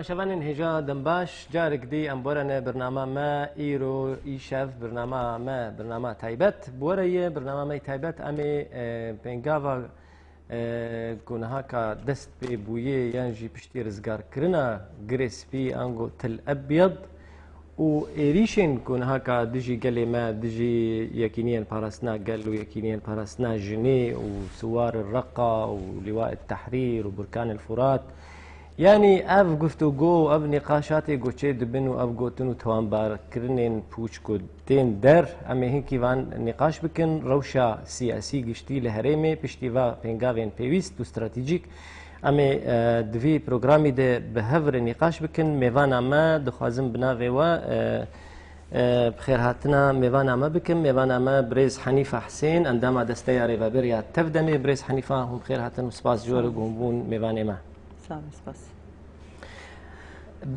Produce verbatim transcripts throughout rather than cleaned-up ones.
Şevanên hêja dembaş, carek dî em werene birnama me îro îşev, birnama me, birnama taybet. Bi were ye birnama me taybet em ê, e, pêngava, e, ku niha ka dest pê bûye yan jî piştî rizgarkirina Girê Spî ango Til Ebyad û êrîşên ku niha ka dijî gelê me, dijî Yekîniyên Parastina Gel û Yekîniyên Parastina Jinê û Siwar Reqa û Lîwa Tehrîr û Burkan el Furat, Yanî ev guftûgo û ev nîqaşatê ku çê dibin û ev gotin û tawanbarkirinên pûç ku tên der, em ê hinkî van nîqaş bikin. Rewşa siyasî giştî li herêmê piştî va pêngavên pêwîst û stratejîk em ê, e, di vî programî de bi hev re nîqaş bikin. Mêvana me dixwazim bi navê we, e, e, bi xêrhatina mêvana me bikim. Mêvana me birêz Henîfa Hisên, endama Desteya Rêveberiya Tevdemê. Birêz Henîfa, hûn bi xêr hatin û spas ji we re ku hûn bûn mêvanê me. Sağ olun, spas.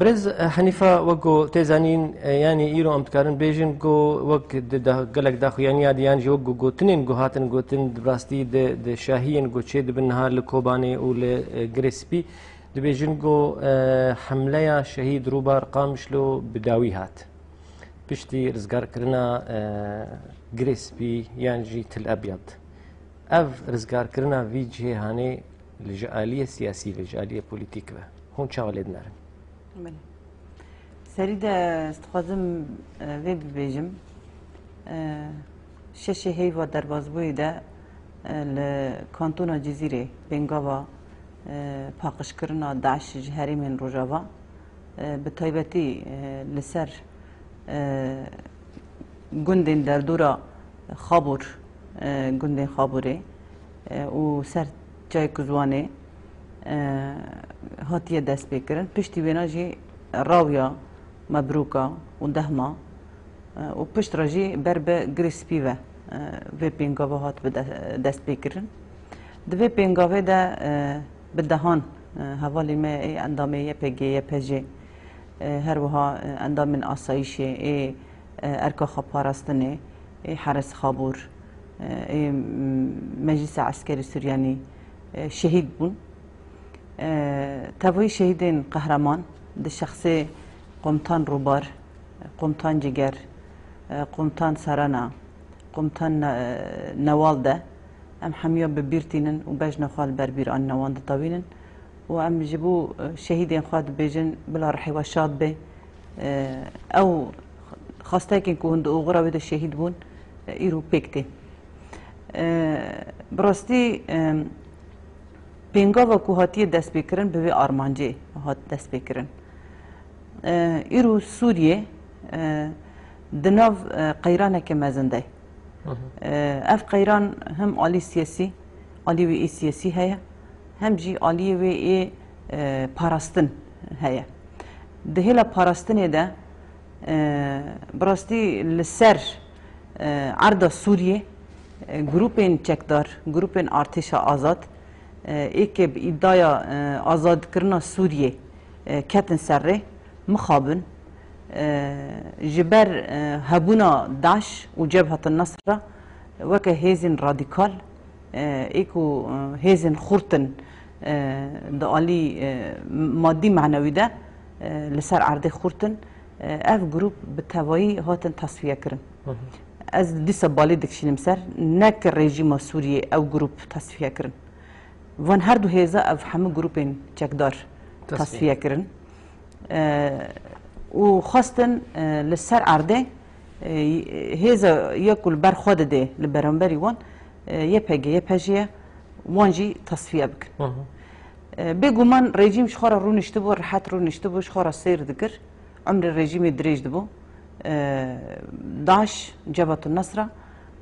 Birêz, e, Henîfa, wek ku tê zanîn, e, yanî îro em dikarin bêjin ku wek di da-, gelek daxuyaniya diyan jî wek ku gotinên ku hatin gotin, di rastî di, di şahiyên ku çê dibin niha li Kobanê û li, e, Girê Spî, dibêjin ku, e, hemleya şehîd Rûbar Qamişlo bi dawî hat. Piştî rizgarkirina, e, Girê Spî yan jî Til Ebyad. Ev rizgarkirina vî cihê hanê li ji aliyê siyasî ve, ji aliyê polîtîk ve, hûn çawa lê dinerin? Belê. Serî de ez dixwazim, e, vê bibêjim. E, şeşê heyva derbazbûyî de, e, li kantona Cizîrê pêngava, e, paqijkirina DAIŞ ji herêmên Rojava, e, bi taybetî, e, li ser, e, gundên derdora Xabûr, e, gundên Xabûrê, e, û ser çayê Kuzwanê, e, hatiye destpêkirin. Piştî wêna jî Rawya, Mebrûka û Dehma, e, û pişt re jî ber bi Girê Spî ve, e, vê pêngava hat bi de-, destpêkirin. Di vê pêngavê de, e, bi dehan, e, hevalên me ê endamê Y P G, Y P J, e, her wiha, e, endamên asayîşê, ê, e, erka xweparastinê, ê Heres Xabûr, e, ê, m-, Meclisa Eskerî Suryanî, e, şehîd bûn. E, tevayî şehîdên qehreman di şexsê Komutan Rûbar, Komutan Ciger, e, Komutan Sarana, Komutan Ne-, Newal de em hemiya bi bîr tînin û bejna xwe li ber bîranîna wan ditewînin û em ji bo, e, şehîdên xwe dibêjin, bila rihê we şad be. E, ew xastekên ku hûn di oxira wê de şehîd bûn, e, îro pêk tên. E, bi rastî, e, pêngava ku hatiye destpêkirin bi vê armancê hat destpêkirin. E, îro Sûriye, e, di nav, e, qeyraneke mezin de ye. Hı hı. E, ev qeyran hem alî siyasî, alî wê ê siyasî heye, hem jî aliyê wê ê, e, parastin heye. Di hêla parastinê de, e, bi rastî li ser, e, erda Sûriyê, e, grûpên çekdar, grûpên artêşa azad, e, ê ke bi îdaya, e, azadkirina Sûriyê, e, ketin ser rê, mixabin, e, ji ber, e, hebûna DAIŞ û Cebhet Nesra weke hêzên radîkal, e, ê ku, e, hêzên xurt in, e, di alî, e, madî manewî de, e, li ser erdê xurt in, e, ev grûp bi tevayî hatin tasfiye kirin. Hı hı. Ez dîsa balê dikişînim ser, ne ki rejîma Sûriyê ew grûp tasfiye kirin. Van her du hêza ev hemû grûpên çekdar Tasfiye. tasfiye kirin. E, û xwestin, e, li ser erdê, e, hêza ya ku li ber xwe didê li beramberî wan, e, Y P G, Y P J ye, wan jî tasfiye bikin. Hı hı. E, bêguman rejîm ji xwe re rûniştibû, rehet rûniştibû, ji xwe re seyr dikir. Emrê rejîmê dirêj dibû. E, DAIŞ, Cebhet Nesra,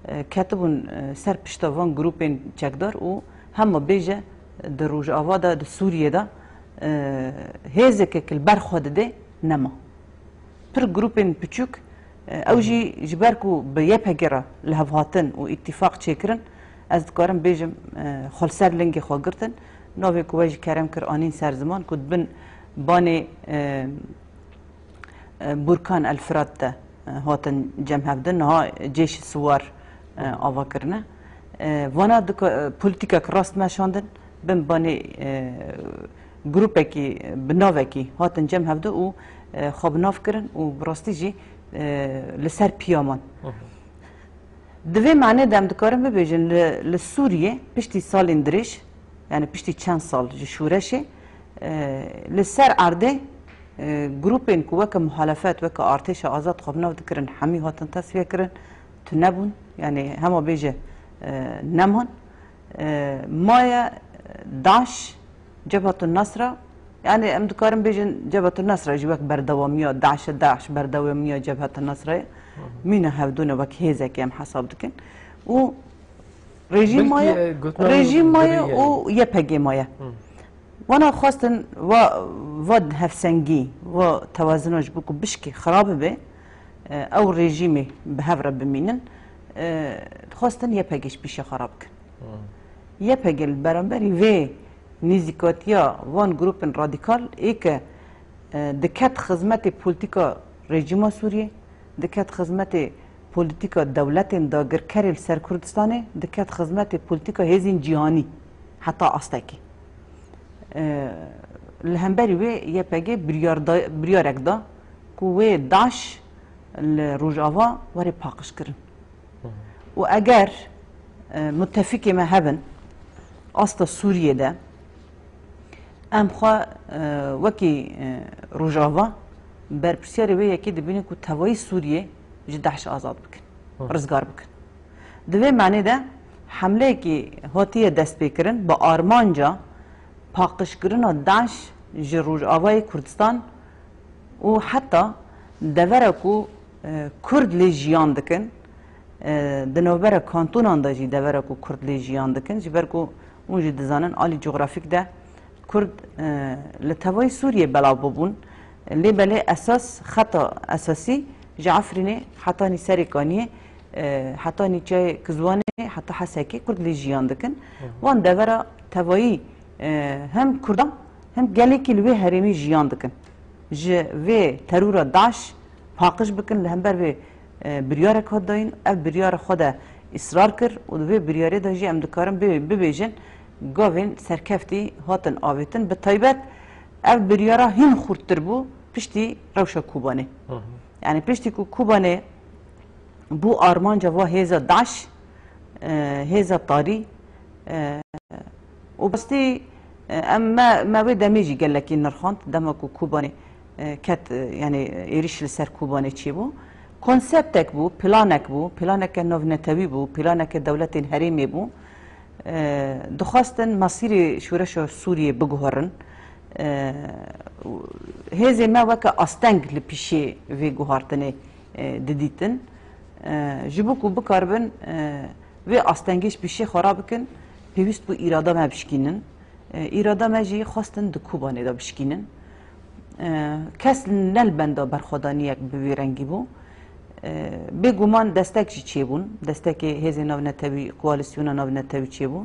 e, ketibûn, e, ser pişta van grûpên çekdar û hema bêje di Rojava de, di Sûriyê de, e, hêzeke ki li ber xwe didê nema. Pir grûpên piçûk, e, ew jî ji ber ku bi Y P G re li hev hatin û îtîfaq çêkirin, ez dikarim bêjim, e, xwe li ser lingê xwe girtin. Navê ku we jî kerem kir anîn ser ziman ku di bin banê, e, e, Burkan El Firat de, e, hatin cem hevdin, niha cêşî siwar, e, ava kirine. E, vana dika-, e, polîtîkek rast meşandin, bin banê, e, grûpekî, bi navekî hatin cem hevdu û, e, xwe bi nav kirin û bi rastî jî, e, li ser piya man. Hı hı. Di vê manê de em dikarin bibêjin, li, li Sûriyê piştî salên dirêj, yani piştî çend sal ji şûreşê, e, li ser erdê, e, grûpên ku weke muhalefet, weke artêşa azad xwe bi nav dikirin, hemî hatin tesfiye kirin, tune bûn, yani hema bêje, e, neman. E, maye DAIŞ, Cebhetun Nesra, yani em dikarin bêjin Cebhetun Nesra jî wek berdewamiya DAIŞ e, DAIŞ berdewamiya Cebhetun Nesra ye. Hı hı. Mîna hevdû ne wek hêzekê em hesab dikin. Û rejîm Belkî, maye, e, gotina rejîm maye dirê û Y P G maye. Hı. Wana xwestin va, va hevsengî, va tewazino ji bo ku bişkî xira bibe, e, ew rejîmê bi hev re bimînin, e, xwestin Y P G ji pîşê xwe re bikin. Hmm. Y P G li beramberî vê nêzîkatiya van grûpên radîkal ê ke, e, diket xizmetê polîtîka rejîma Sûriyê, diket xizmetê polîtîka dewletên dagirkerê li ser Kurdistanê, diket xizmetê polîtîka hêzên cîhanî heta astekê. E, li hemberî wê Y P G biryar da, biryarek da ku wê DAIŞ li Rojava were paqijkirin. Hı hı. Û eger, e, mutefîkê me hebin asta Sûriyê de, em xwe, e, wekî, e, Rojava berpirsiyarê wê yekê dibînin ku tevayî Sûriyê ji DAIŞ azad bikin, Hı. rizgar bikin. Di vê manê de hemleyekî hatiye destpêkirin bi armanca paqijkirina DAIŞ ji Rojavayê Kurdistan û heta devera ku, e, Kurd lê jiyan dikin, e, di navbera kantonan de jî devera ku Kurd lê jiyan dikin, ji ber ku hûn jî dizanin alî cografîk de Kurd, e, li tevayî Sûriyê belav bûbûn. Lê belê esas, xeta esasî ji Efrînê hetanî Serê Kaniyê, e, hetanî Çiyayê Kizwanê, heta Hesekê Kurd lê jiyan dikin. Hı hı. Wan devera tevayî, e, hem Kurdan hem gelekî li wê herêmî jiyan dikin. Ji vê terora DAIŞ paqij bikin, li hember vê, e, biryarek hat dayîn. Ev biryara xwe de îsrar kir û di vê biryarê de jî em dikarin bê-, bibêjin gavên serkeftî hatin avêtin. Bi taybet ev biryara hîn xurttir bû piştî rewşa Kobanê. Hı hı. Yani piştî ku Kobanê bû armanca va hêza DAIŞ, e, hêza tarî, e, û bastî, e, em me, me wê demê jî gelekî nirxand, dema ku Kobanê, e, ket, e, yani êrîş li ser Kobanê çêbû. Konseptek bû, planek bû, planeke navnetewî bû, planeke dewletên herêmê bû. E, dixwestin mesîrê şoreşa Sûriyê biguherin. E, hêzê me weke asteng li pîşê vê guhartinê, e, didîtin. E, ji bo ku bikaribin, e, vê astengê ji pîşê xwe rabikin, pêwîst bû îrada me bişkînin. E, îrada me jî xwestin di Kobanê de bişkînin. E, kes ne li benda berxwedaniyek bi vî rengî bû. E, bêguman destek jî çêbûn. Destekê hêzên navnetewî, koalîsyona navnetewî çêbû.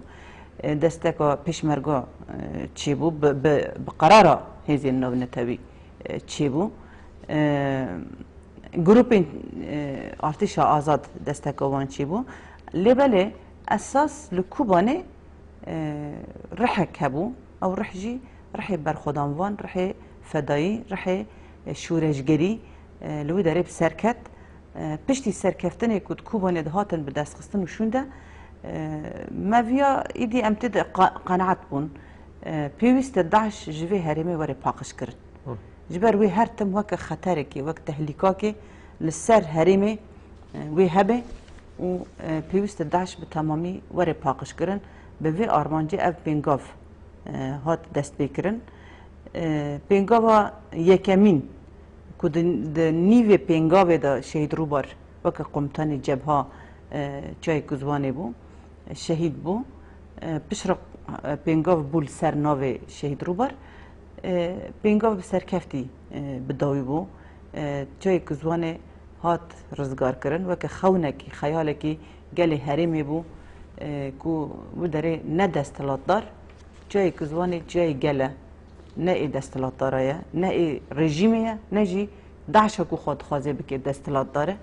E, desteka pêşmerga, e, çêbû. Bi, bi, bi qerara hêzên navnetewî, e, çêbû. E, grûpên, e, artêşa azad desteka wan çêbû. Lê belê esas li Kobanê, e, rihek hebû. Ew rih jî rihê berxwedanvan, rihê fedayî, rihê, e, şoreşgerî, e, li wî derê bi ser ket. E, piştî serkeftinê ku di Kobanê de hatin bi destxistin û şûnde, e, me viya îdî em tê de qa-, qenaet bûn. E, pêwîst e DAIŞ ji vê herêmê were paqijkirin. Hı. Ji ber wê her tim weke xeterekê, wek tehlîkakê li ser herêmê, e, wê hebe û, e, pêwîst e DAIŞ bi temamî were paqijkirin. Bi vê armancê ev pêngav, e, hat destpêkirin. E, pêngava yekemîn ku di, di nîvê pêngavê de Şehîd Rûbar weke komutanê cebha, e, Çiyayê Kuzwanê bû, şehîd bû. E, piştre, e, pêngav bû li ser navê Şehîd Rûbar. E, pêngav bi serkeftî, e, bi dawî bû. E, Çiyayê Kuzwanê hat rizgarkirin. Weke xewnekî, xeyalekî gelê herêmê bû, e, ku wî derê ne desthilatdar, Çiyayê Kuzwanê çiyayê gel e, ne ê desthilatdara ye, ne ê rejîmê ye, ne jî DAIŞa ku xwe dixwaze bike desthilatdar e,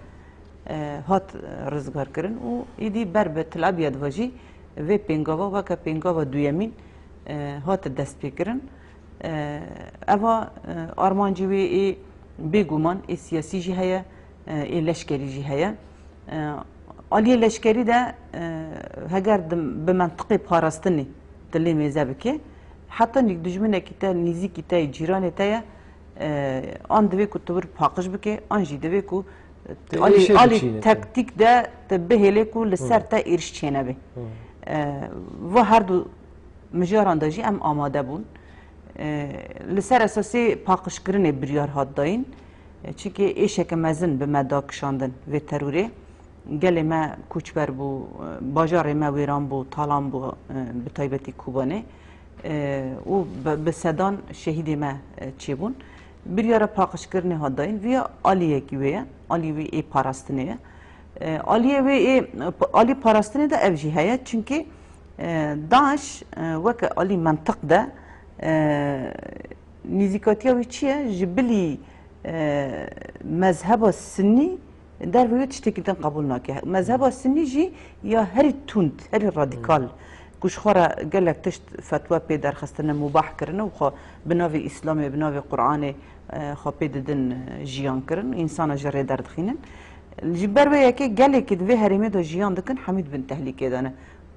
e, hat, e, rizgarkirin û îdî ber bi Til Ebyed ve jî vê pêngava weke pêngava duyemîn, e, hat destpêkirin. E, eva, e, armancê wê ê bêguman ê siyasî jî heye, e, ê leşkerî jî heye. E, aliyê leşkerî de, e, heger di, bi mentiqê parastinê tu lê mêze bike, heta nîk dijminekî te, nîzîkî te ye, cîranê te ye, e, an divê ku tu wir paqij bike, an jî divê ku Tu alî, êrişê alî biçîne te. Tektîk de tu bihêlê ku li ser te êriş çênebe. E, va her du mijaran de jî em amade bûn. E, li ser esasê paqijkirinê biryar hat dayîn. E, çimkî êşeke mezin bi me da kişandin vê terorê. Gelê me koçber bû, e, bajarê me wêran bû, talan bû, e, bi taybetî Kobanê. E, û bi, bi sedan şehîdê me, e, çêbûn. Biryara paqijkirinê hat dayîn. Viya aliyekî wê ye. Alî wê ê parastinê ye. E, aliyê wê ê, alî parastinê de ev jî heye. Çimkî, e, DAIŞ, e, weke alî mentiq de, e, nîzîkatiya wî çi ye? Ji bilî, e, mezheba Sinnî derveyî tiştekî din qebûl nake. Mezheba Sinnî jî ya herî tund, herî radîkal, ku ji xwe re gelek tişt fetwa pê derxistine, mubah kirine û xwe bi navê Îslamê, bi navê Quranê, e, xwe pê didin, e, jiyan kirin, însana ji rê derdixînin. Ji ber wê yekê gelekî di vê herêmê de jiyan dikin, hemî di bin tehlîkê de ne.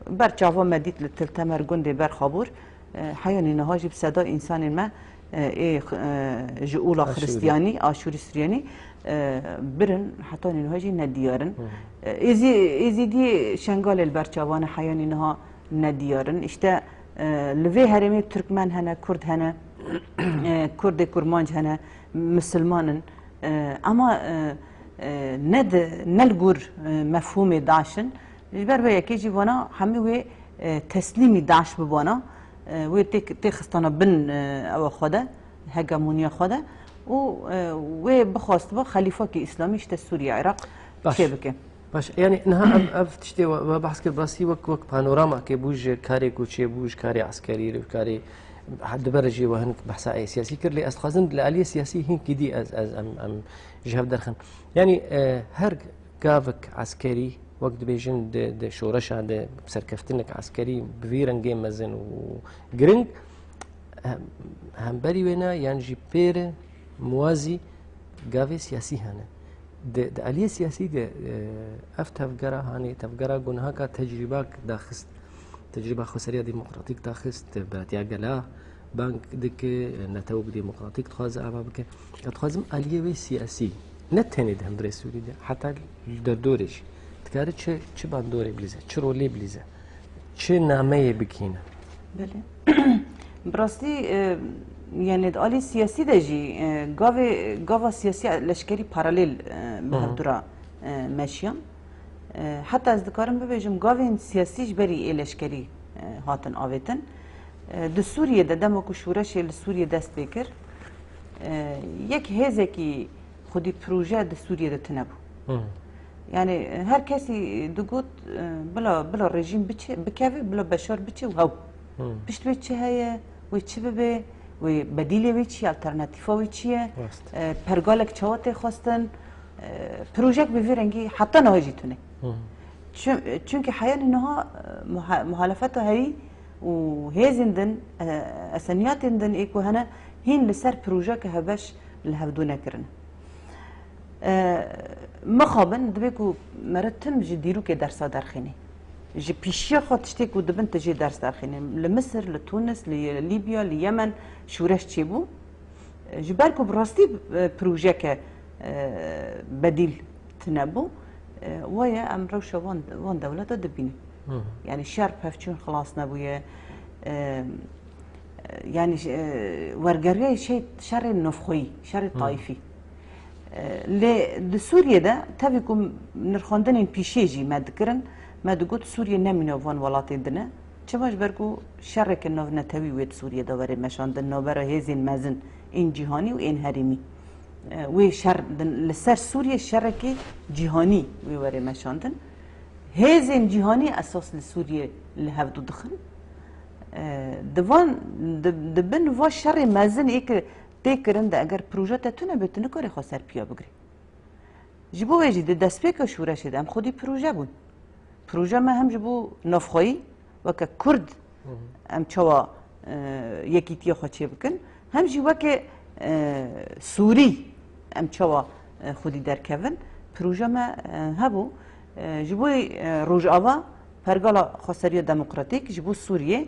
Ber çava me dît li Til Temer gundê ber Xabûr, e, heyanî niha jî bi seda însanên me, e, ê, e, ji ola Aşûrî. Xiristiyanî, Aşûrî Suryanî, e, birin, hetanî niha jî nediyar in. Hı. E, Êzî-, Êzîdî Şengalê li ber çavan e, heyanî niha nediyar in. Îşte, e, li vê herêmê Tirkmen hene, Kurd hene, e, Kurdê Kurmanc hene, misilman in. E, ama, e, e, ne di, ne li gor, e, mefhûmê DAIŞ in. Ji ber vê yekê jî vana hemî wê, e, teslîmî DAIŞ bibana, e, wê tê, tê xistana bin, e, ewa xwe de, hegemoniya xwe de û, e, wê bixwastba xelîfakî îslamî işte Sûriye, Iraq Baş. çêbike. Baş, yani niha ev, ev tiştê we, we behs kir, bi rastî wek, wek panoramakê bû ji karê ku çêbû, ji karê eskerî, ji karê, ha, diber jî we hinek behsa ê siyasî kir, lê ez dixwazim li aliyê siyasî hinkî dî ez, ez, em, em ji hev derxin. Yani, e, her gavik eskerî, wek dibêjin di, di şoreşa de serkeftinek eskerî bi vî rengê mezin û giring, hem, hemberî wê ne, yan jî pêre muwazî gavê siyasî hene. Di, di aliyê siyasî de, e, ev tevgera, hanê tevgera gunhaka tecrîbak daxist, tecrîba xweseriya demokratîk daxist, beretiya gela bang dike, netewek demokratîk dixwaze ava bike. Ez dixwazim aliyê wê siyasî, ne tenê di hundirê Sûrî de, heta li derdorê jî, dikare çi, çi bandorê bilîze, çi rolê bilîze, çi nameyê bikîne. Belê. Bi rastî, e, yani di alî siyasî de jî, e, gavê, gava siyasî leşkerî paralel, e, bi Hı hı. hevdû re, e, meşiyan. E, heta ez dikarim bibêjim, gavên siyasî ji berî ê leşkerî, e, hatin avêtin. E, di Sûriyê de, dema ku şoreşê li Sûriyê dest pê kir, e, yek hêzekî xwedî proje di Sûriyê de tune bû. Hı. Yani, e, her kesî digot, e, bila, bila rejîm biçe, bikeve, bila Beşar biçe û hew. Hı. Pişt wê çi heye, wê çi bibe, wê bedîlê wê çi ye, alternatîfa wê çi ye? Rast. E, pergalek çawa tê xwestin? E, projek bi vî rengî heta niha jî tune. Hı hı. Çun-, çunkî heyanî niha, e, muha-, muhalefeta herî û hêzên din, e, eseniyatên din ê ku hene hîn li ser projeke hevbeş li hevdû nekirin. E, mixabin, divê ku mere tim ji dîrokê dersa derxînî. Ji pîşiya xwe tiştê ku dibin tu jê ders derxînî. Li Misir, li Tunis, li Lîbya, li Yemen şoreş çêbû. Ji ber ku bi rastî, e, projeke, e, bedîl tune bû, e, waye em rewşa wan, wan dewleta dibînin. Hı hı. Yani şer pevçûn xilas nebûye. E, yani, e, wergeriyê şey, şerê navxweyî, şerê Hı. tayîfî. E, lê di Sûriyê de tevî ku nirxandinên pîşê jî me dikirin, me digot Sûriye nemîne van welatên din e. Çima? Ji ber ku şereke navnetewî wê di Sûriyê de were meşandin, navbera hêzên mezin ên cîhanî û ên herêmî. E, wê şer din, li ser Sûriyê şerekî cîhanî wê were meşandin. Hêzên cîhanî esas li Sûriyê li hevdû dixin. E, di van, di, di bin va şerê mezin ê ki tê kirin de eger proje te tune be, tu nikarî xwe ser piya bigirî. Ji bo wê jî di destpêka şoreşê de em xwedî proje bûn. Proje me hem ji bo navxweyî, weke Kurd, Hı hı. em çawa, e, yekîtiya xwe çêbikin, Hem jî weke, e, Sûrî em çawa, e, xwedî derkevin, proje me, e, hebû. E, ji bo, e, Rojava Pergala Xweseriya Demokratîk ji bo Sûriyê, e,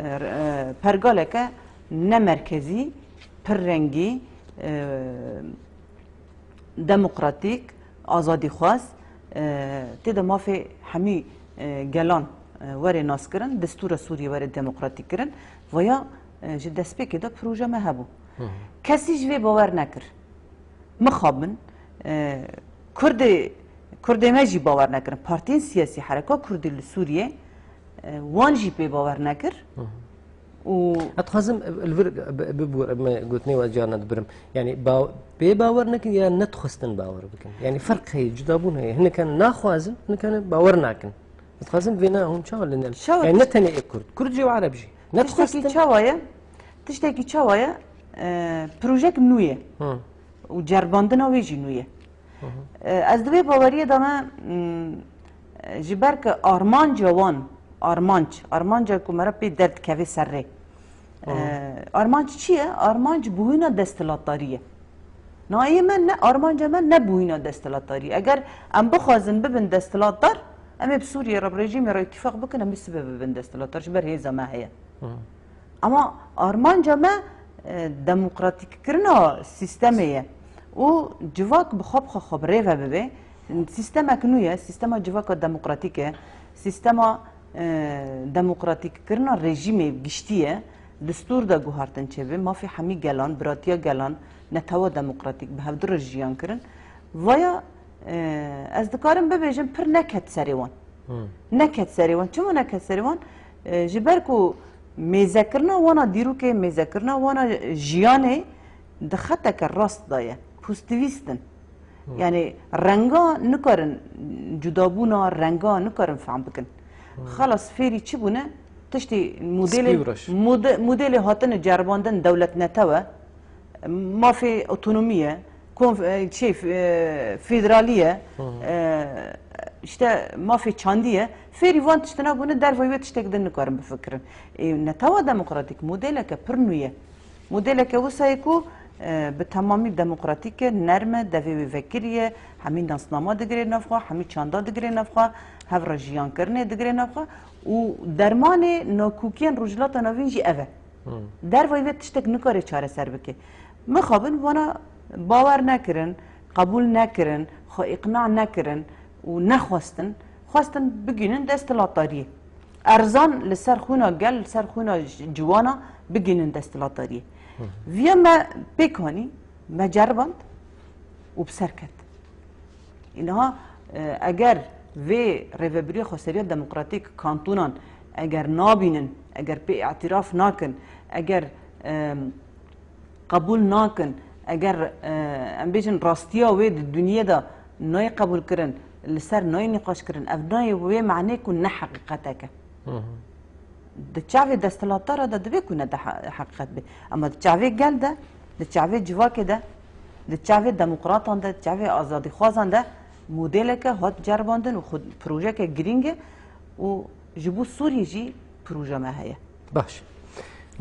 e, pergaleke ne merkezî, pir rengî, e, demokratîk, azadîxwaz, e, tê de mafê hemî, e, gelan, e, were naskirin, destûra Sûriyê were demokratîk kirin. Vaya, e, ji destpêkê de proje me hebû. Hı hı. Kesî ji vê bawer nekir. Mixabin, e, Kurdê, Kurdê me jî bawer nekirin. Partiyên siyasî, hereka Kurdî li Sûriyê, e, wan jî pê bawer nekir. Hı hı. Û Ez dixwazim li vir bi, bi, bi, me gotinê we carna dibirim. Yani ba, pê bawer nekin ya nedixwestin bawer bikin. Yani ferq heye, cudabûn heye. Hinek hene naxwazin, hinek hene bawer nakin. Ez dixwazim vêna hûn çawa li nem. Çawa Yani ne tişt- tenê ê Kurd. Kurd jî û Ereb jî. Tiştekî Nedixwestin. çawa ye? Tiştekî çawa ye? E, projek nû ye. Hı. Û ceribandina wê jî nû ye. Hı hı. E, ez di vê baweriyê de me, m, ji ber ku armanca wan, armanc, armanca ku me re pê derdikeve ser rê. Hı hı. E, armanc çi ye? Armanc bûhîna desthilatdarî ye. Nayê me ne, armanca me ne bûhîna desthilatdarî. Eger em bixwazin bibin desthilatdar, em ê bi Sûriyê re, bi rejîmê re îtîfaq bikin, em ê sibe bibin desthilatdar. Ji ber hêza me heye. Hı hı. Ama armanca me, e, demokratîkkirina sîstemê ye û civak bi xwe bi xwe xwe bi rê ve bibe. Sîstemek nû ye, sîstema civaka demokratîk e, sîstema, e, demokratîkkirina rejîmê giştî ye. Destûr de guhartin çêbe, mafê hemî gelan, biratiya gelan, netewa demokratîk bi hevdu re jiyan kirin. Vaya, e, ez dikarim bibêjim pir neket serê wan. Hmm. Neket serê wan. Çima neket serê wan? E, ji ber ku mêzekirina wana dîrokê, mêzekirina wana jiyanê di xeteke rast de ye. Pozîtîvîst in. Hmm. Yani renga nikarin, cudabûna renga nikarin fehm bikin. Hmm. Xelas fêrî çi bûne? Tiştî modêlê, Spî û reş. mode-, modêlê hatine ceribandin dewlet netewe, mafê otonomî ye, konf-, e, şey, e, federalî ye, Hı hı. e, işte mafê çandî ye. Fêrî van tiştina bûne, dervayî wê tiştek din nikarin bifikirin. Ê, netewa demokratîk modêleke pir nû ye. Modêleke wisa ye ku, e, bi temamî demokratîk e, nerm e, devê wê vekirî ye, hemî nasnama digire nav xwe, hemî çanda digire nav xwe, hev re jiyankirinê digire nav xwe û dermanê nakokiyên Rojhilata Navîn jî ev e. Hmm. Dervayî vê tiştek nikare çareser bike. Mixabin wana bawer nekirin, qebûl nekirin, xwe îqna nekirin û nexwestin, xwestin bigihînin desthilatdariyê. Erzan li ser xwîna gel, li ser xwîna ji-, ciwana bigihînin desthilatdariyê. Hı hı. Viya me pêk anî, me ceriband û bi ser ket. Îniha, e, eger vê Rêvebiriya Xweseriya Demokratîk kantonan eger nabînin, eger pê îtiraf nakin, eger, e, qebûl nakin, eger, e, em bêjin rastiya wê di dinyê de nayê qebûlkirin, li ser nayê nîqaşkirin, ev nayê wê manê ku ne heqîqetek e. Hı hı. Di çavê desthilatdara de divê ku ne de he-, heqîqet be. Ama di çavê gel de, di çavê civakê de, di çavê demokratan de, di çavê azadîxwazan de modêleke hat ceribandin û xwe projeke girîng e û ji bo Sûriyê jî proje me heye. Baş.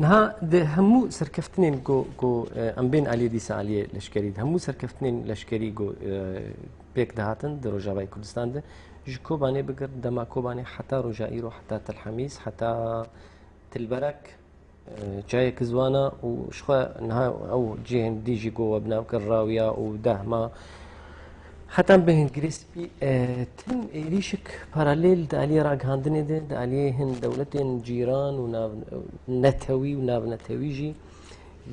Niha di hemû serkeftinên ku, ku, e, em bên aliyê dîsa aliyê leşkerî, di hemû serkeftinên leşkerî ku, e, pêk dihatin di Rojavayê Kurdistan de, ji Kobanê bigir, dema Kobanê heta roja îro, heta Til Hemîs, heta Til Berek, e, çayek zwana û ji xwe niha ew cihên dî jî ku we bi nav kir Rawiya û Dehma, heta bihên Girê Spî, e, tim êrîşik paralel di aliyê ragihandinê de, di aliyê hin dewletên cîran û nav-, netewî û navnetewî jî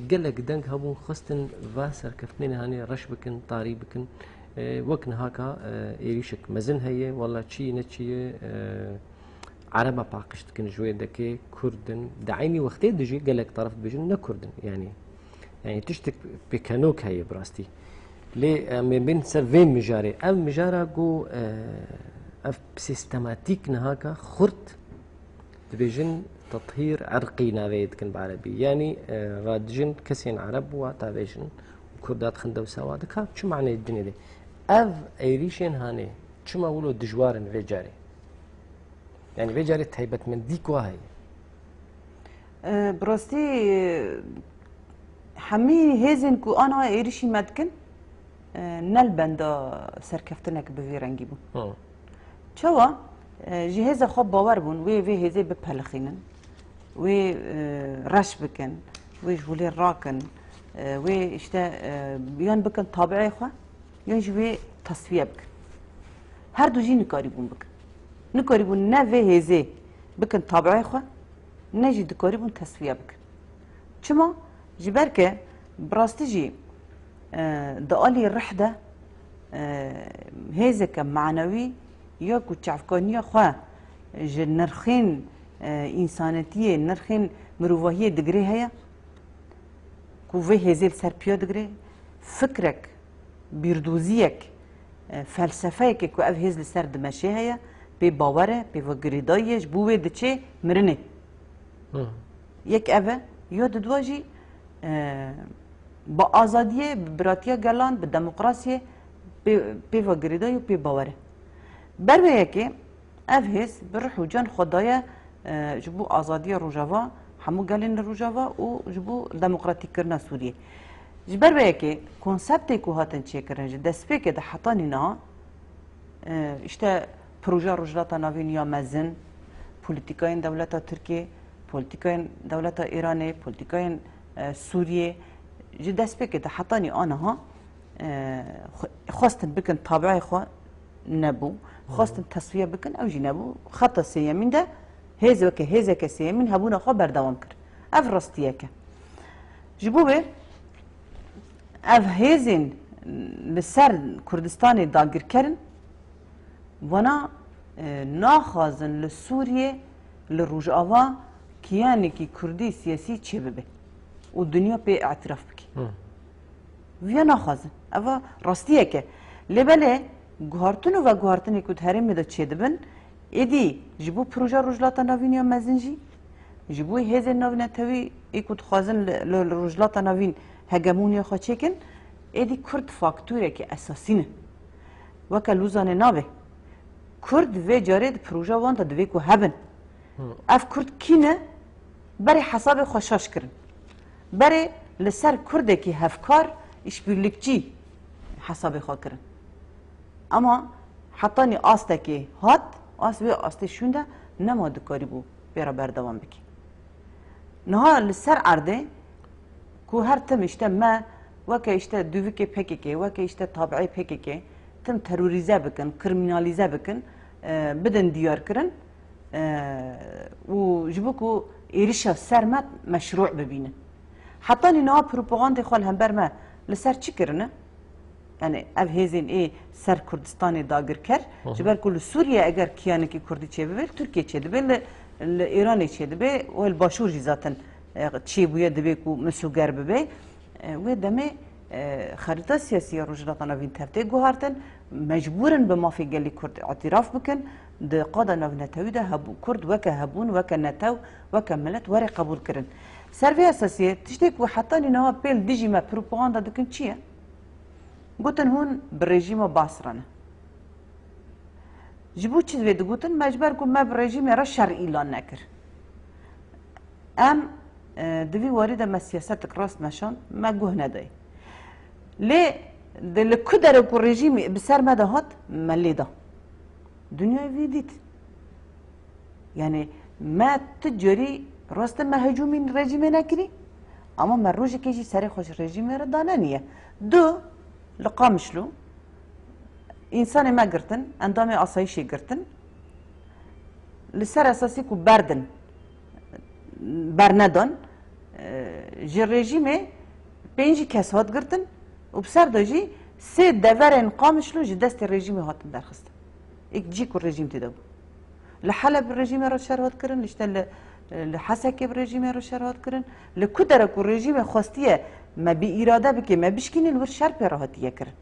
gelek deng hebûn, xwestin va serkeftinên hanê reş bikin, tarî bikin. E, wek nihaka, e, êrîşik mezin heye, wela çi ye ne çi ye, e, Ereba paqij dikin ji wê dekê Kurd in. Di eynî wextê de jî gelek teref dibêjin ne Kurd in. Yanî, yanî tiştek pêkenok heye bi rastî. Lê em ê bên ser vê mijarê. Ev mijara ku, e, ev sîstematîk nihaka xurt dibêjin tethîr irqî navê dikin bi erebî. Yanî, e, radijin kesên ereb wa tavêjin û Kurda dixin dewsa wa dika. Çi maneyê dinê de? Ev êrîşên hanê çima wilo dijwar in vê carê? Yani vê carê taybetmendî ku heye? E, bi rastî, e, Hemî hêzên ku ana êrişî me dikin, e, ne li benda serkeftinek bi vî rengî bûn. Hı. Çawa? E, ji hêza xwe bawer bûn, wê vê hêzê bipelixînin, wê, e, reş bikin, wê ji holê rakin, e, wê işte, e, yan bikin tabiê xwe, yan jî wê tesfiye bikin. Her du jî nikarîbûn bikin. Nikarîbûn ne vê hêzê bikin tabiê xwe, ne jî dikarîbûn tesfiye bikin. Çima? Ji ber ke bi rastî jî, e, di alî rih de, e, hêzeke manewî ya ku çavkaniya xwe ji nirxên, e, însanetiyê, nirxên mirovahiyê digirê heye, ku vê hêzê li ser piya digirê, fikrek, bîrdoziyek, e, felsefeyekê ku ev hêz li ser dimeşê heye, pê bawer e, pê ve girêdayî ye, ji bo wê diçê mirinê. Hı. Yek ev e, ya didwa jî, e, bi azadiyê, bi biratiya gelan, bi demokrasiyê pê, pê ve girêdayî û pê bawer e. Ber wê yekê ev hêz bi ruh û can xwe daye, e, ji bo azadiya Rojava, hemû gelên li Rojava û ji bo demokratîkkirina Sûriyê. Ji ber wê yekê konseptê ku hatin çêkirin ji destpêkê de hetanî niha, e, işte proja Rojhilata Navîn ya mezin, polîtîkayên dewleta Tirkiyê, polîtîkayên dewleta Îranê, polîtîkayên, e, Sûriyê, ji destpêkê de hetanî aniha, e, xwe-, xwestin bikin tabiê xwe, nebû. Xwestin tesfiye bikin, ew jî nebû. Xeta sêyemîn de, hêz weke hêzeke sêyemîn hebûna xwe berdewam kir. Ev rastiyek e. Ji bo wê ev hêzên li ser Kurdistanê dagirker in, wana, e, naxwazin li Sûriyê, li Rojava kiyanekî Kurdî siyasî çêbibe û dinya pê îtiraf bike. Hı. Viya naxwazin. Eva rastiyek e. Lê belê guhartin û veguhartinê ku di herêmê de çêdibin, êdî ji bo proja Rojhilata Navîn ya mezin jî, ji bo hêzên navnetewî ê ku dixwazin li, li, li Rojhilata Navîn hegemoniya xwe çêkin, êdî Kurd faktorekî esasî ne. Weke Lozanê nabe. Kurd vê carê di proja wan de divê ku hebin. Hı. Ev Kurd kî ne? Berê hesabê xwe şaş kirin. Berê li ser Kurdekî hevkar, îşbirlikçî hesabê xwe kirin. Ama hetanî astekê hat, ast vê astê şûnde nema dikarîbû pê re berdewam bike. Niha li ser erdê ku her tim işte me weke işte dûvikê P K K, weke işte tabiê P K K, tim terorîze bikin, kriminalîze bikin, e, bidin diyarkirin, e, û ji bo ku êrişa ser me meşrû bibînin. Hetanî niha propagandê xwe li hember me li ser çi kirine? Yani ev hêzên ê ser Kurdistanê dagirker, Hı hı. ji ber ku li Sûriye eger kiyanekî Kurdî çêbibe, li Tirkiye çêdibe, li, li Îranê çêdibe, û li Başûr jî zaten, e, çêbûye, divê ku misoger bibe. E, wê demê, e, xerîta siyasî ya Rojhilata Navîn tev tê guhartin, mecbûr in bi mafê gelê Kurd îtiraf bikin, di qada navnetewî de hebû-, Kurd weke hebûn, weke netew, weke milet were qebûl kirin. Ser vê esasiyê, tiştê ku hetanî niha pê li dijî me propaganda dikin çi ye? Gotin hûn bi rejîma Baas re ne. Ji bo çi vê digotin? Me ji ber ku me bi rejîmê re şer îlan nekir. Em, e, di vî warî de me siyasetek rast meşand, me guh nedayê. Lê di li ku dere ku rejîmê bi ser me de hat, me lê da. Dinyayê vî dît. Yani me tu carî rast e me hicûmî rejîmê nekirî, ama me rojekê jî serê xwe ji rejîmê re daneniye. Du, li Qamişlo, însanê me girtin, endamê asayîşê girtin, li ser esasî ku berdin, bernedan, e, ji rejîmê pêncî kes hat girtin û bi ser de jî sê deverên Qamişlo ji destê rejîmê hatin derxistin. Êk cî ku rejîm tê de bû. Li Heleb bi rejîmê re şer hat kirin, işte li, li Hesekê bi rejîmê re şer hat kirin. Li ku dere ku rejîmê xwestiye me bi îrade bike, me bişkîne, li wir şer pê re hatiye kirin.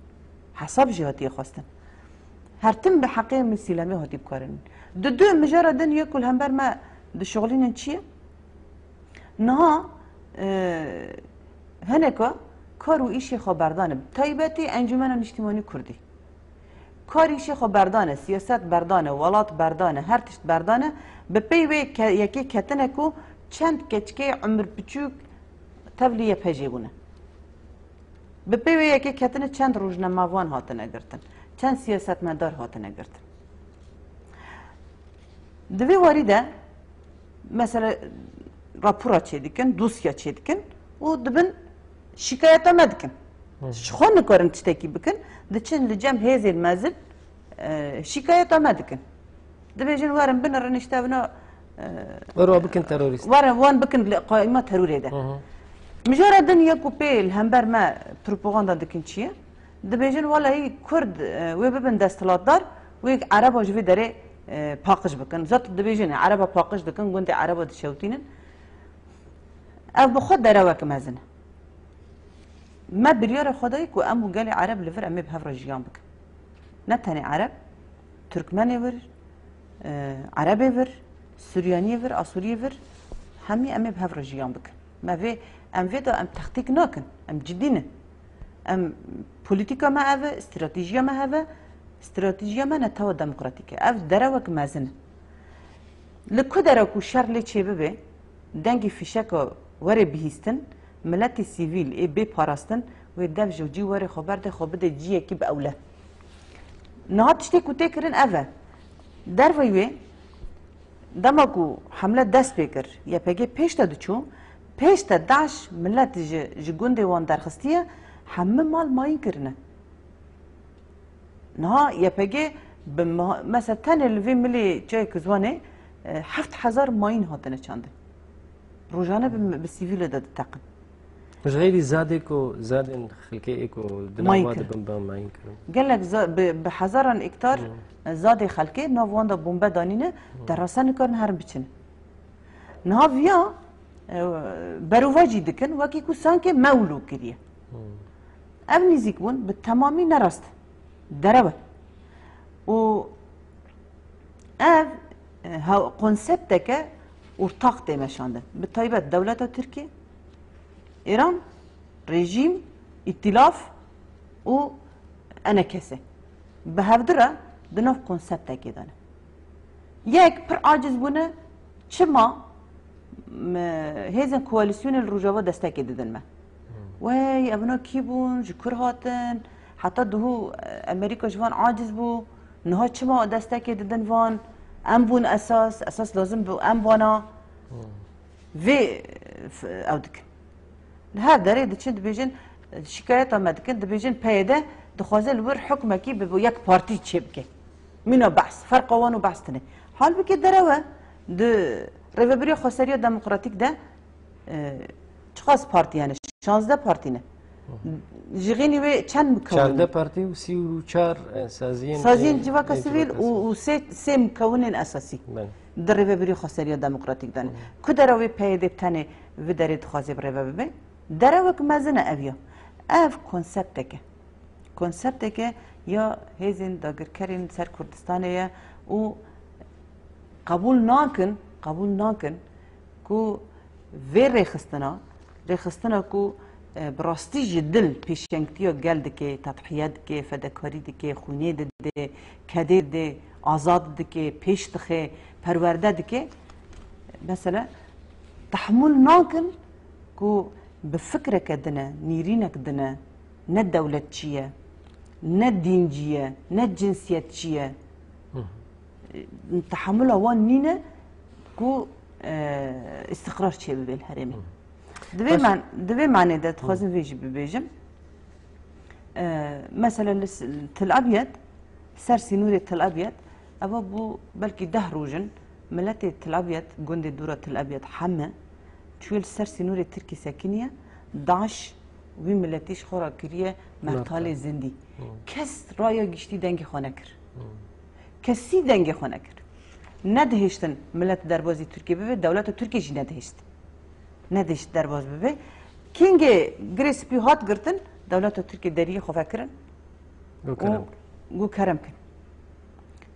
Hesab jî hatiye xwestin. Her tim bi heqê min sîlemê hatî bikarin. Di du mijara din yek ku li hember me dişuxulînin çi ye? Niha, e, hineka kar û îşê xwe berdane. Bi taybetî Encûmena Niştîmanî Kurdî. Kar îşê xwe berdane, siyaset berdane, welat berdane, her tişt berdane. Bi pey wê ke-, yekê ketine ku çend keçikê umir piçûk tevlî Y P G bûne. Bi pê wê yekê ketine çend rojnamevan hatine girtin, çend siyasetmedar hatine girtin. Di vê warî de mesela rapora çêdikin, dosya çêdikin û dibin şikayeta me dikin. Hı. Ji xwe nikarin tiştekî bikin, diçin li cem hêzên mezin, e, şikayeta me dikin. Dibêjin werin binirin işte evna, e, Wero bikin terorîst. Werin wan bikin li qayma terorê de. Hı hı. Mijara din ya ku pê li hember me propaganda dikin çi ye? Dibêjin, welehî Kurd, e, wê bibin desthilatdar, wê Ereba ji vê derê, e, paqij bikin. Zat dibêjin, Ereba paqij dikin, gundê Ereba dişewtînin. Ev bi xwe derewek mezin e. Me biryara xwe dayî ku em û gelê Ereb li vir em ê bi hev re jiyan bikin. Ne tenê Ereb, Tirkmenê vir, e, Erebê vir, Suryaniyê vir, Asûriyê vir, hemî em ê bi hev re jiyan bikin. Me vê, em vê de em textîk nakin, em cidî ne. Em, polîtîka me ev e, stratejiya me hev e, stratejiya me netewa demokratîk e. Ev derewek mezin e. Li ku dere ku şer lê çêbibe, dengê fîşeka were bihîstin, miletê sivîl ê bê parastin, wê dev ji cî were xwe berde xwe bide ciyekî bi ewle. Niha tiştê ku tê kirin ev e. Derveyî wê, dema ku hemle dest pê kir, Y P G pêş de diçû, pêş de DAIŞ milet ji, ji gundê wan derxistiye, hemû mal mayîn kirine. Niha Y P G bi ma-, mesela tenê li vê milê çayê Kizwanê, e, heft hezar mayîn hatine çandin. Rojane bi, bi sivîlê de diteqin. Ji xeyrî zadê ku, zadên xelkê ê ku di Mayîn nava kirin. Dibin ba mayîn kirin. Gelek za-, bi, bi hezaran hektar, Hmm. e, zadê xelkê nav wan de bombe danîne, Hmm. derasa nikarin herin biçin. Niha viya, e, berovajî dikin, wekî ku sankê me wilo kiriye. Hmm. Ev nîzîkbûn bi temamî ne rast. Derew e. Û ev, e, ha-, konsepteke ortaq tê meşandin. Bi taybet dewleta Tirkiyê, Îran, rejîm, îtîlaf û enekese. Bi hevdu re di nav konseptekê de ne. Yek pir aciz bûne, çima, m-, hêzên koalîsyonê li Rojava destekê didin me? Hmm. Wey, evna kî bûn, ji kur hatin? Heta duhû, e, Amerîka ji van aciz bû. Niha çima destekê didin van? Em bûn esas, esas lazim bû em vana. Hmm. Vê, e, f-, ew dikin. Li her derê diçin dibêjin, şikayeta me dikin, dibêjin P Y D dixwaze li wir hukmekî bi, bi yek partî çêbike. Mîna behs, ferqa wan û behs tune. Halbikê derew e, di Rêveberiya Xweseriya Demokratîk de, e, çiqas partî hene? Şazdeh partî ne. Ji xînî wê çend mukewin? Çardeh partî û sî û çar, e, saziyên, Saziyên e, civaka e, sivîl civaka û, sivîl. Û sê, sê mukewinên esasî. Belê. Di Rêveberiya Xweseriya Demokratîk de ne. Hı. Ku derew wê P Y D tenê vi derê dixwaze bi rêve bibe? Derewek mezin e ev ya. Ev konseptek e. Konsepteke ya hêzên dagirkerên ser Kurdistanê ye û qebûl nakin, qebûl nakin ku vê rêxistina, rêxistina ku, e, bi rastî ji dil pêşengtiya gel dike, tedhiye dike, fedekarî dike, xwînê dide, kedê dide, azad dike, pêş dixe, perwerde dike, mesela tehmûl nakin ku bi fikreke din e, nîrînek din e, ne dewletçî ye, ne dîncî ye, ne cinsiyetçî ye. Hı. Tehemula wan nîne ku, e, îstiqrar çêbibe li herêmê. Hı. Di vê Baş- man-, di vê manê de Hı. dixwazim vê jî bibêjim. E, mesela li s-, Til Abyad, ser sînorê Til Abyad, eva bû belkî deh roj in, miletê Til Abyad, gundê dûra Til Abyad heme çûye li ser sînorê Tirkî sekiniye, DAIŞ wî miletî ji xwe re kiriye mertalê Mertal. zindî. Hı. Kes raya giştî dengê xwe nekir. Hı. Kesî dengê xwe nekir. Nedihiştin milet derbazî Tirkiyê bibe, dewleta Tirkiyê jî nedihişt. Nedihişt derbaz bibe. Kingê Girê Spî hat girtin, dewleta Tirkiyê deriyê xwe vekirin. Got û kerem kin. Got kerem kin.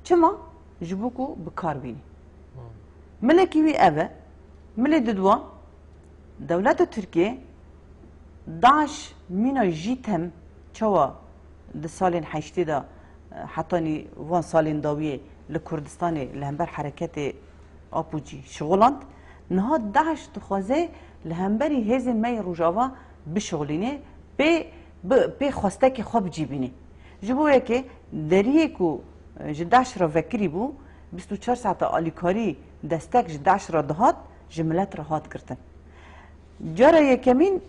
Çima? Ji bo ku bi kar bînî. Hmm. Milekî wî ev e. Milê didwa, dewleta Tirkiyê, DAIŞ mîna jî tem çawa di salên heştê de, e, hetanî van salên dawiyê li Kurdistanê li hember hereketê Apo cî şixuland. Niha DAIŞ dixwaze li hemberî hêzên me yê Rojava bişixulîne, pê bi pê xwestekê xwe bi cî bînî. Ji bo yekê deriyê ku, e, ji DAIŞ re vekirî bû, bîst û çar saeta alîkarî destek ji DAIŞ re dihat, ji milet re hat girtin. Cara yekemîn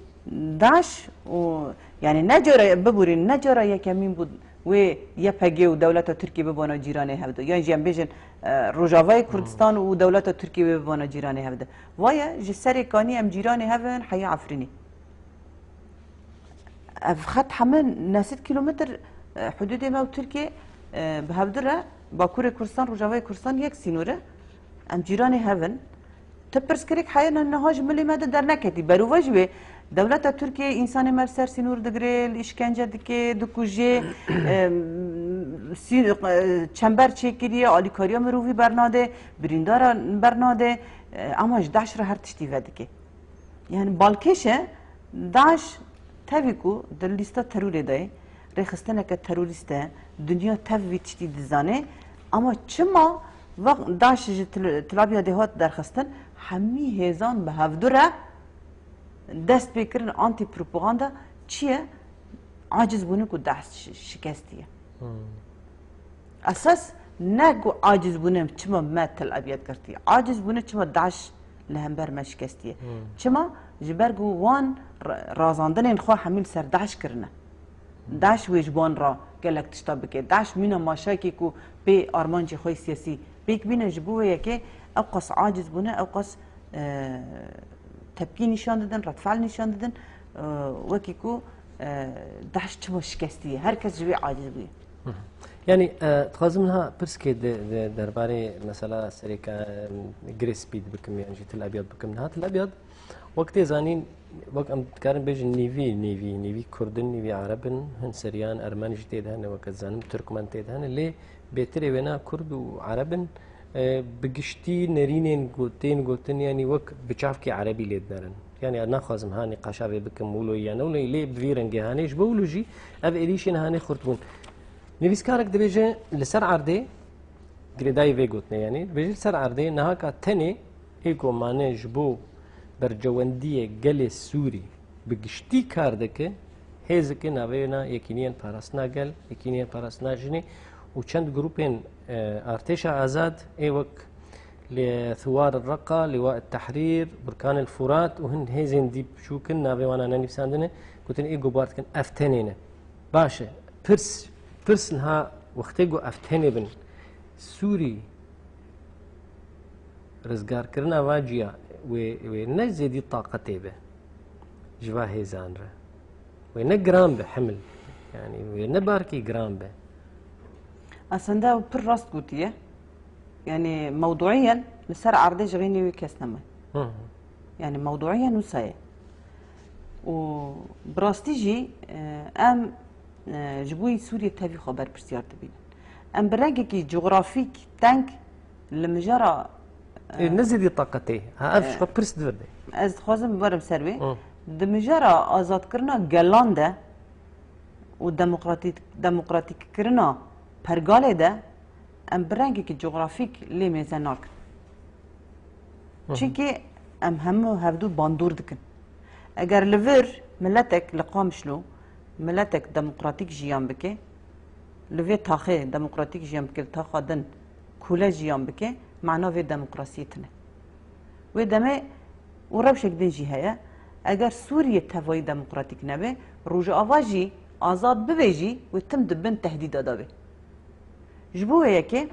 DAIŞ û, yani ne cara, biborîn, ne cara yekemîn bû wê YPG û dewleta Tirkiyê bibana cîranê hev de. Yan jî em bêjin, e, Rojavayê Kurdistan û dewleta Tirkiyê wê bibana cîranê hev de. Vaye ji Serêkanî em cîranê hev in heya Efrînî. Ev xet heme neh sed kîlometr, e, hududê me û Tirkiye, e, bi hevdu re, Bakurê Kurdistan, Rojavayê Kurdistan yek sînor e. Em cîranê hev in. Ti pirsgirêk heye ne niha ji milê me de derneketî. Berûve ji wê dewleta Tirkiye însanê me li ser sînor digire, li îşkence dike, dikuje, e, sî-, e, çember çêkiriye, alîkariya mirovî bernade, birîndara bernade, e, ama ji DAIŞ re her tiştî vedike. Yani balkêş e, DAIŞ tevî ku di lîsta terorê de ye, rêxistineke terorîst e, dinya tev vî tiştî dizane, ama çima wext DAIŞ ji Til-, Tel Abyadê hat derxistin, hemî hêzan bi hevdu re dest pê kirin antî propaganda çi ye? Aciz bûne ku DAIŞ şi-, şikestiye. Esas ne ku aciz bûne çima me Tel Abyad girtiye. Aciz bûne çima DAIŞ li hember me şikestiye. Çima? Ji ber ku wan ra-, razandinên xwe hemî li ser DAIŞ kirine. DAIŞ wê ji wan re gelek tişta bike. DAIŞ mîna maşakê ku pê armancê xwe yê siyasî pêk bîne, ji bo wê yekê ew qas aciz bûne, ew qas, e, tepkî nîşan didin, redfel nîşan didin, e, wekî ku, e, DAIŞ çima şikestî ye. Her kes ji wê aciz bûye. Hı hı. Yani, e, dixwazim niha pirskê di, di derbarê mesela serêka, e, Girê Spî bikim, yan jî Til Abyad bikim. Niha Til Abyad, wek tê zanîn, wek em dikarin bêjin nîvî, nîvî, nîvî Kurd in, nîvî Ereb in, hin seriyan Ermen jî tê de hene, wek ez zanim Tirkmen tê de hene, lê bêtirê wêna Kurd û Ereb in, e, bi giştî nerînên got-, tên gotin, yanî wek bi çavkê Erebî lê dinerin. Yanî ez naxwazim ha nîqaşa vê bikim wilo ya ne wilo, lê bi vî rengê hanê, ji bo wilo jî ev êrîşên hanê xurt bûn. Nivîskarek dibêje li ser erdê, girêdayî vê gotinê yanî, dibêje li ser erdê niha ka tenê ê ku mane ji bo berjewendiyê gelê Sûrî bi giştî kar dike, hêzeke navê na Yekîniyên Parastina Gel, Yekîniyên Parastina Jinê û çend grûpên, e, artêşa azad ê wek Lê Thiwar Reqa, Liwa Tehrîr, Burkan el Furat û hin hêzên dî biçûk in, navê wana nenivîsandine, gotin ê gubar dikin, ev tenê ne. Baş e, pirs, pirs niha wextê ku ev tenê bin, Sûrî rizgarkirina va ciya wê, wê ne zêdî taqetê be ji va hêzan re. Wê ne giran be hemil. Yani wê ne barkî giran be. Aslında ew pir rast gotiye. Yani mewduiyen li ser erdê ji xeynî wê kes neme. Hı hı. Yani mewduiyen wisa ye. Û bi rastî jî, e, em, e, ji bo Sûriyê tevî xwe berpirsiyar dibînin. Em bi rengekî cografîk teng li mijara, e, Ê, ne zêdî taqetê. Ha, ev e, ji xwe pirs divirdê. Ez dixwazim biberim ser wê. Hı. Di mijara azadkirina gelan de û demokratîk-, demokratîkkirina pergalê de em bi rengekî cografîk lê mêze nakin. Hı hı. Çimkî em hemû hevdu bandor dikin. Eger li vir miletek li Qamişlo miletek demokratîk jiyan bike, li vê taxê demokratîk jiyan bike, li taxa din kole jiyan bike, mana vê demokrasiyê tune. Wê demê û rewşek din jî heye. Eger Sûriye tevayî demokratîk nebe, Rojava jî azad bibe jî, wê tim di bin tehdîda de be. Ji bo wê yekê,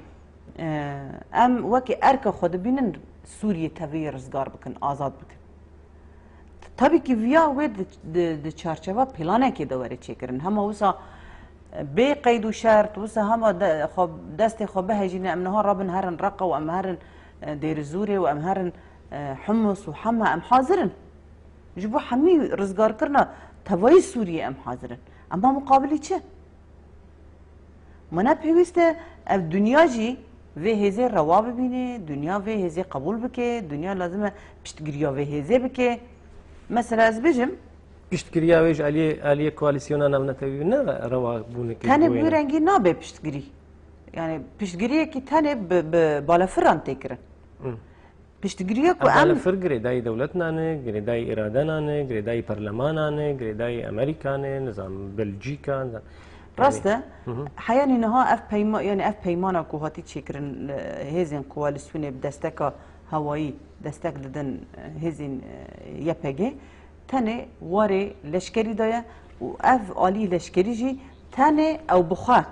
e, em wekî erka xwe dibînin Sûriyê tevî rizgar bikin, azad bikin. Tabî kî viya wê di, di, di çarçeva planekê de were çêkirin. Hema wisa, e, bê qeyd û şert, wisa hema de, xwe, destê xwe bihejîne, em niha rabin herin Reqa û em herin, e, Dêrizûrê û em herin, e, Humus û Hema, em hazir in. Ji bo hemî rizgarkirina tevayî Sûriyê em hazir in. Ema muqabilî çi? Mana pêwîst e ev dinya jî vê hêzê rewa bibîne, dinya vê hêzê qebûl bike, dinya lazim e piştgiriya vê hêzê bike. Mesela ez bijim, Piştgiriya wê ji aliyê, aliyê koalîsyona navnetewî ne re-, rewa bûne kê Tenê ji bo bi wê ne? rengî nabe piştgirî. Yani piştgiriyekî tenê bi, bi balafiran tê kirin. Hı. Piştgiriya ku Ev em balafir girêdayî dewletna ne, girêdayî îradena ne, girêdayî perlemana ne, girêdayî Amerîka ne, nizam Belcîka, nizam. Rast e. Hı hı. Heyanî niha ev peyma-, yani ev peymana ku hatî çêkirin, e, hêzên koalîsyonê bi desteka hewayî destek didin, e, hêzên, e, Y P G, tenê warê leşkerî de ye û ev alî leşkerî jî tenê ew bi xwe,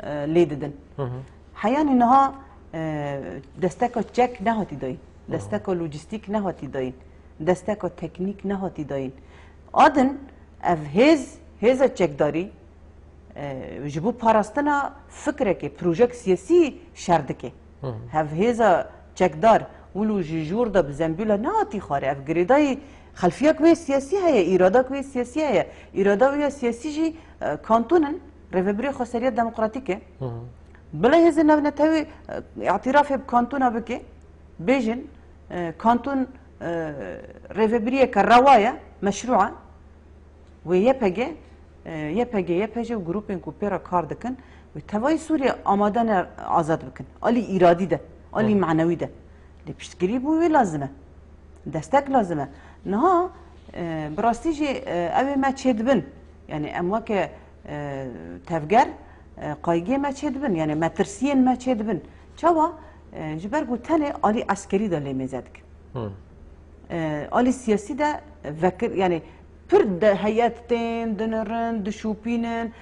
e, lê didin. Hı hı. Heyanî niha, e, desteka çek nehatî dayîn, Hı hı. desteka lojîstîk nehatî dayîn, desteka teknîk nehatî dayîn. Adin ev hêz, hêza çekdarî, e, ji bo parastina fikrekê, projek siyasî şer dike. Hı hı. Hev hêza çekdar wilo ji jor de bi zembîla nehatî xwarê. Ev girêdayî xelfiyek wê siyasî heye, îradak wê siyasî heye. Îrada wê ya siyasî jî, e, kanton in, Rêvebirê Xweseriya Demokratîk e. Hı hı. Bila hêzên navnetewî, e, îtirafê bi kantona bike, bêjin, e, kanton, e, rêvebiriyeke rewa ye, meşrû e. Wê Y P G, e, Y P G, Y P J û grûpên ku pê re kar dikin, wê tevayî Sûriye amade ne azad bikin. Alî îradî de, alî Hı. manewî de. Lê piştgirî bo wê lazim e. Destek lazim e. Niha, e, bi rastî jî, e, ew ê me çêdibin. Yani em weke, e, tevger, e, qaygê me çêdibin. Yani metirsiyên me çêdibin. Çawa? E, ji ber ku tenê alî eskerî de lê mêze dikin. Hı. E, alî siyasî de vekir, yani pir de heyet tên, dinirin, dişopînin,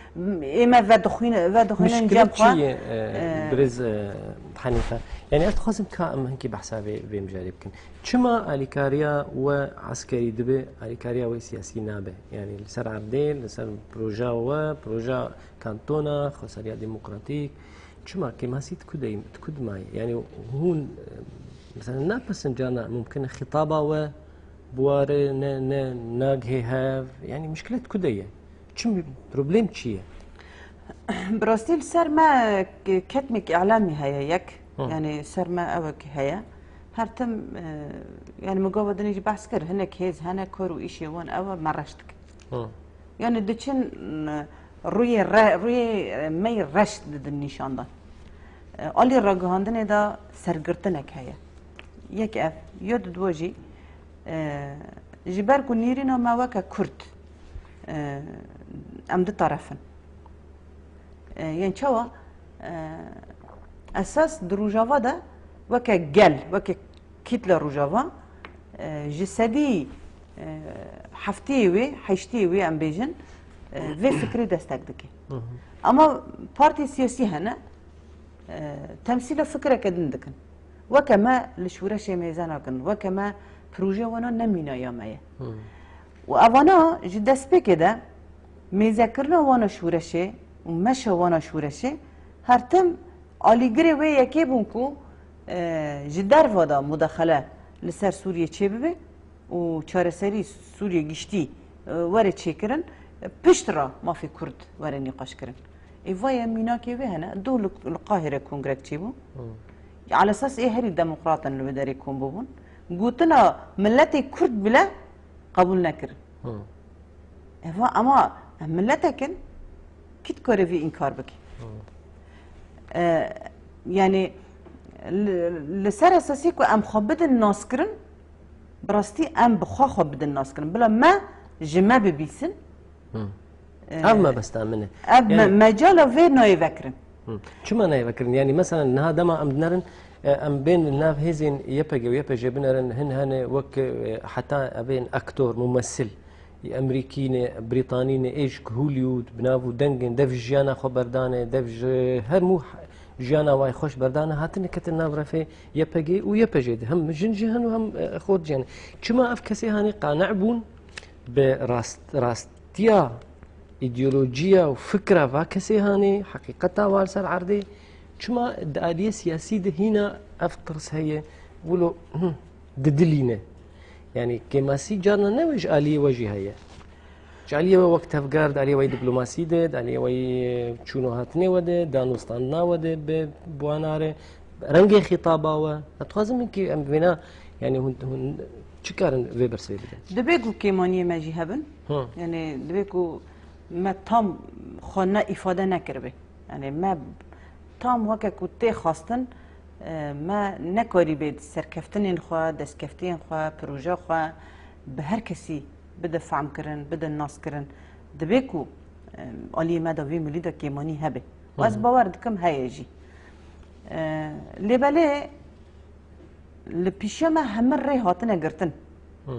ê me vedixwîne-, vedixwînin cem Muşkila çi xwe. ye, e, E, birêz, e, Henîfe? Yani ez dixwazim ka em hinkî behsa vê, vê mijarê bikin. Çima alîkariya we eskerî dibe, alîkariya we siyasî nabe? Yani li ser erdê, li ser proja we, proja kantona, xweseriya demokratîk, çima kêmasî di ku de, di ku de maye? Yani hûn, e, mesela napisin carna mumkin e xitaba we bi ware ne, ne, nagihê hev? Yani muşkila di ku de ye? Çi problem çi ye? Bi rastî li ser me ke-, ketmêk îlamî heye yek. Hı. Yani ser me ewek heye. Her tim, e, yani min gava dinê jî behs kir. Hinek hêz hene kor û îşê wan ew e, me reş dikin. Hı. Yani diçin, e, rûyê re-, rûyê, e, me yê reş didin nîşandan. E, alî ragihandinê de sergirtinek heye. Yek ev, ya didwa jî, e, ji ber ku nêrîna me weke Kurd, e, em du taref in. E, yên çawa? E, esas di Rojava de weke gel, weke kîtle Rojava, e, ji sedî, e, heftiyê wê, heştiyê wê em bêjin, e, vê fikrê destek dike. Hı hı. Ama partî siyasî hene, e, temsîla fikreke din dikin. Weke me li şoreşê mêze nakin, weke me proje wana ne mîna ya me ye. Hı. Û evana ji destpêkê de mêzekirina wana şoreşê û meşa wana şoreşê her tim alîgirê wê yekê bûn ku, e, ji derve de mudexele li ser Sûriyê çêbibe û çareserî Sûriyê giştî, e, were çêkirin, e, pişt re mafê Kurd were nîqaşkirin. Ê vaye mînakê wê hene, dû li, li Qahire kongrek çêbû. Hmm. Alesas ê herî demokrat in li wê derê kom bûbûn. Gotina miletê Kurd bile qebûl nekirin. Hmm. Eva, ama em miletek in, kî dikare vî înkar bike? Hmm. E, yani li, li ser esasî ku em xwe bidin naskirin, bi rastî em bi xwe xwe bidin naskirin. Bila me ji me bibîsin. Hmm. E, Ev mebesta min e. Ev me-, Yani mecala vê nayê vekirin. Hı. Çima nayê vekirin? Yani mesela niha dema em dinerin, e, em bên li nav hêzên Y P G û Y P J binerin, hin hene wek, e, heta evên aktor, mumessil, yê Amerîkî ne, Brîtanî ne, ê ji Hollywood, bi nav û dengên, dev ji jiyana xwe berdane, dev ji her mû jiyana wayê xweş berdane, hatine ketin nav refê Y P G û Y P J de. Hem jin jî hin û hem, e, xort jî hene. Çima ev kesê hanê qane bûn bi rast-, rastiya, îdeolojiya û fikra va kesê hanê, heqîqeta wa li ser erdê? Çima di aliyê siyasî de hîna ev tirs heye? Wilo, hı, di dilî ne. Yani kêmasî carna ne wê ji aliyê we jî heye. Ji aliyê we wek tevger, di aliyê we yê diplomasî de, di aliyê we yê çûn û hatinê we de, danûstandina we de bi, bi wan re, rengê xîtaba we. Ez dixwazim hinkî em vêna, yani hûn, hûn çi karin vê bersivê bidin? Dibe ku kêmaniyê me jî hebin. Hı. Yani dibe ku me tam xwe ne îfade nekiribe. Yani me tam weke ku tê xwestin, e, me nekarîbê serkeftinên xwe, destkeftiyên xwe, proje xwe bi her kesî bide fehmkirin, bide naskirin. Dibê ku, e, aliyê me de vî milî de kêmanî hebe. Û ez Hı hı. bawer dikim heye jî. E, lê belê li pîşiya me hemir rê hatine girtin. Hı.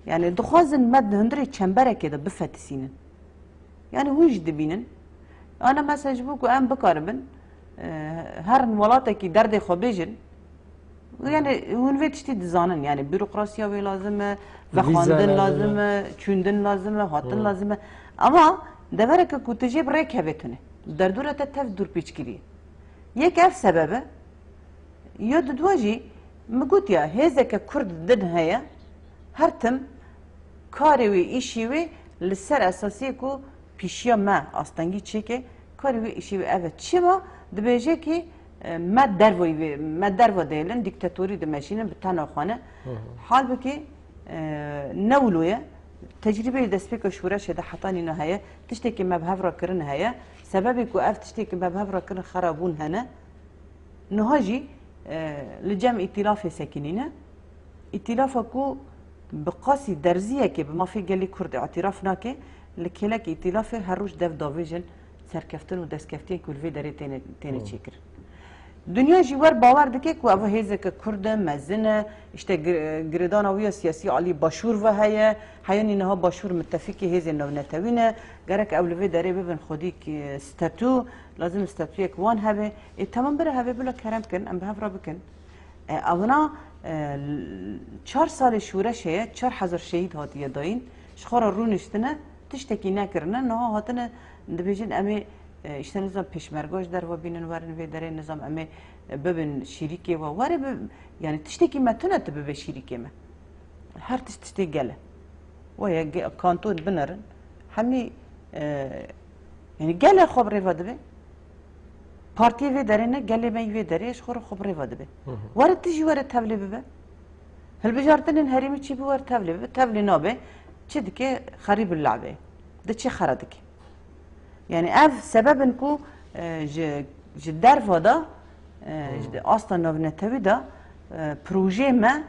Yani dixwazin me di hundirê çemberekê de bifetisînin. Yani hûn jî dibînin. Ana mesela ji bo ku em bikaribin, e, herin welatekî derdê xwe bêjin. Yani hûn vê tiştî dizanin. Yani bürokrasiya wê lazim e, Vîza vexwandin lazim lazim e. e, çûndin lazim e, hatin Hı. lazim e. Ama devereke ku tu jê bi rêkevê tune. Derdora te tev dûrpêçkirî. Yek ev sebeb e. Ya didwa jî min gotiya hêzeke Kurd din heye, her tim karê wê, îşî wê li ser esasiyê ku pîşiya me astengî çêke, karê wê, îşî wê ev e. Çima? Dibêje ki, e, me dervoyî vê, me derva dêlin, dîktatorî dimeşînin, bi tena xwe ne. Hı hı. Halbikî, e, ne wilo ye. Tecrîbeyê destpêka şoreşê de heta nîna heye. Tiştekî me bi hev re kirin heye. Sebebê ku ev tiştekî me bi hev re kirin xera bûn hene. Niha jî, e, li cem îtîlafê sekinîne. Îtîlafa ku bi qasî derziyekê bi mafê gelê Kurd îtiraf nake, li kêlek îtîlafê her roj dev davêjin serkeftin û destkeftiyên ku li vê derê têne, têne Hmm. çêkirin. Dinya jî wer bawer dike ku ev hêzeke Kurd e, mezin e, işte gir-, girêdana wî ya siyasî alî Başûr ve heye, heyanî niha Başûr mitefîkê hêzên navnetewî ne, gerek ew li vê derê bibin xwedî ki statû, lazim statûyek wan hebe. Ê, temam bire hevê bila kerem kin, em bi hev re bikin. E, ewna, e, l-, çar salê şoreş heye, çar hezar şehîd hatiye dayîn, ji xwe re rûniştine, tiştekî nekirine, niha hatine dibêjin em ê, e, işte nizam pêşmerga ji derve bînin werin vê derê, nizam em ê, e, bibin şîrîkê we. Were bi, yani tiştekî me tune tu bibe şîrîkê me. Her tişt tiştê gel e. Weye ge-, kanton binerin, hemî, e, yani gel e xwe bi rêva dibe. Partiyê vê derê ne, gelê me yî vê derê, ji xwe re xwe bi rêva dibe. Hı hı. Were tu jî were tevlê bibe. Hilbijartinên herêmî çî bi were tevlê bibe, tevlê nabe, çi dike, xerîb le'be. Diçe xera dike. Yani ev sebeb in ku, e, ji, ji derva de, e, Hmm. ji asta navnetewî de, e, projeyê me,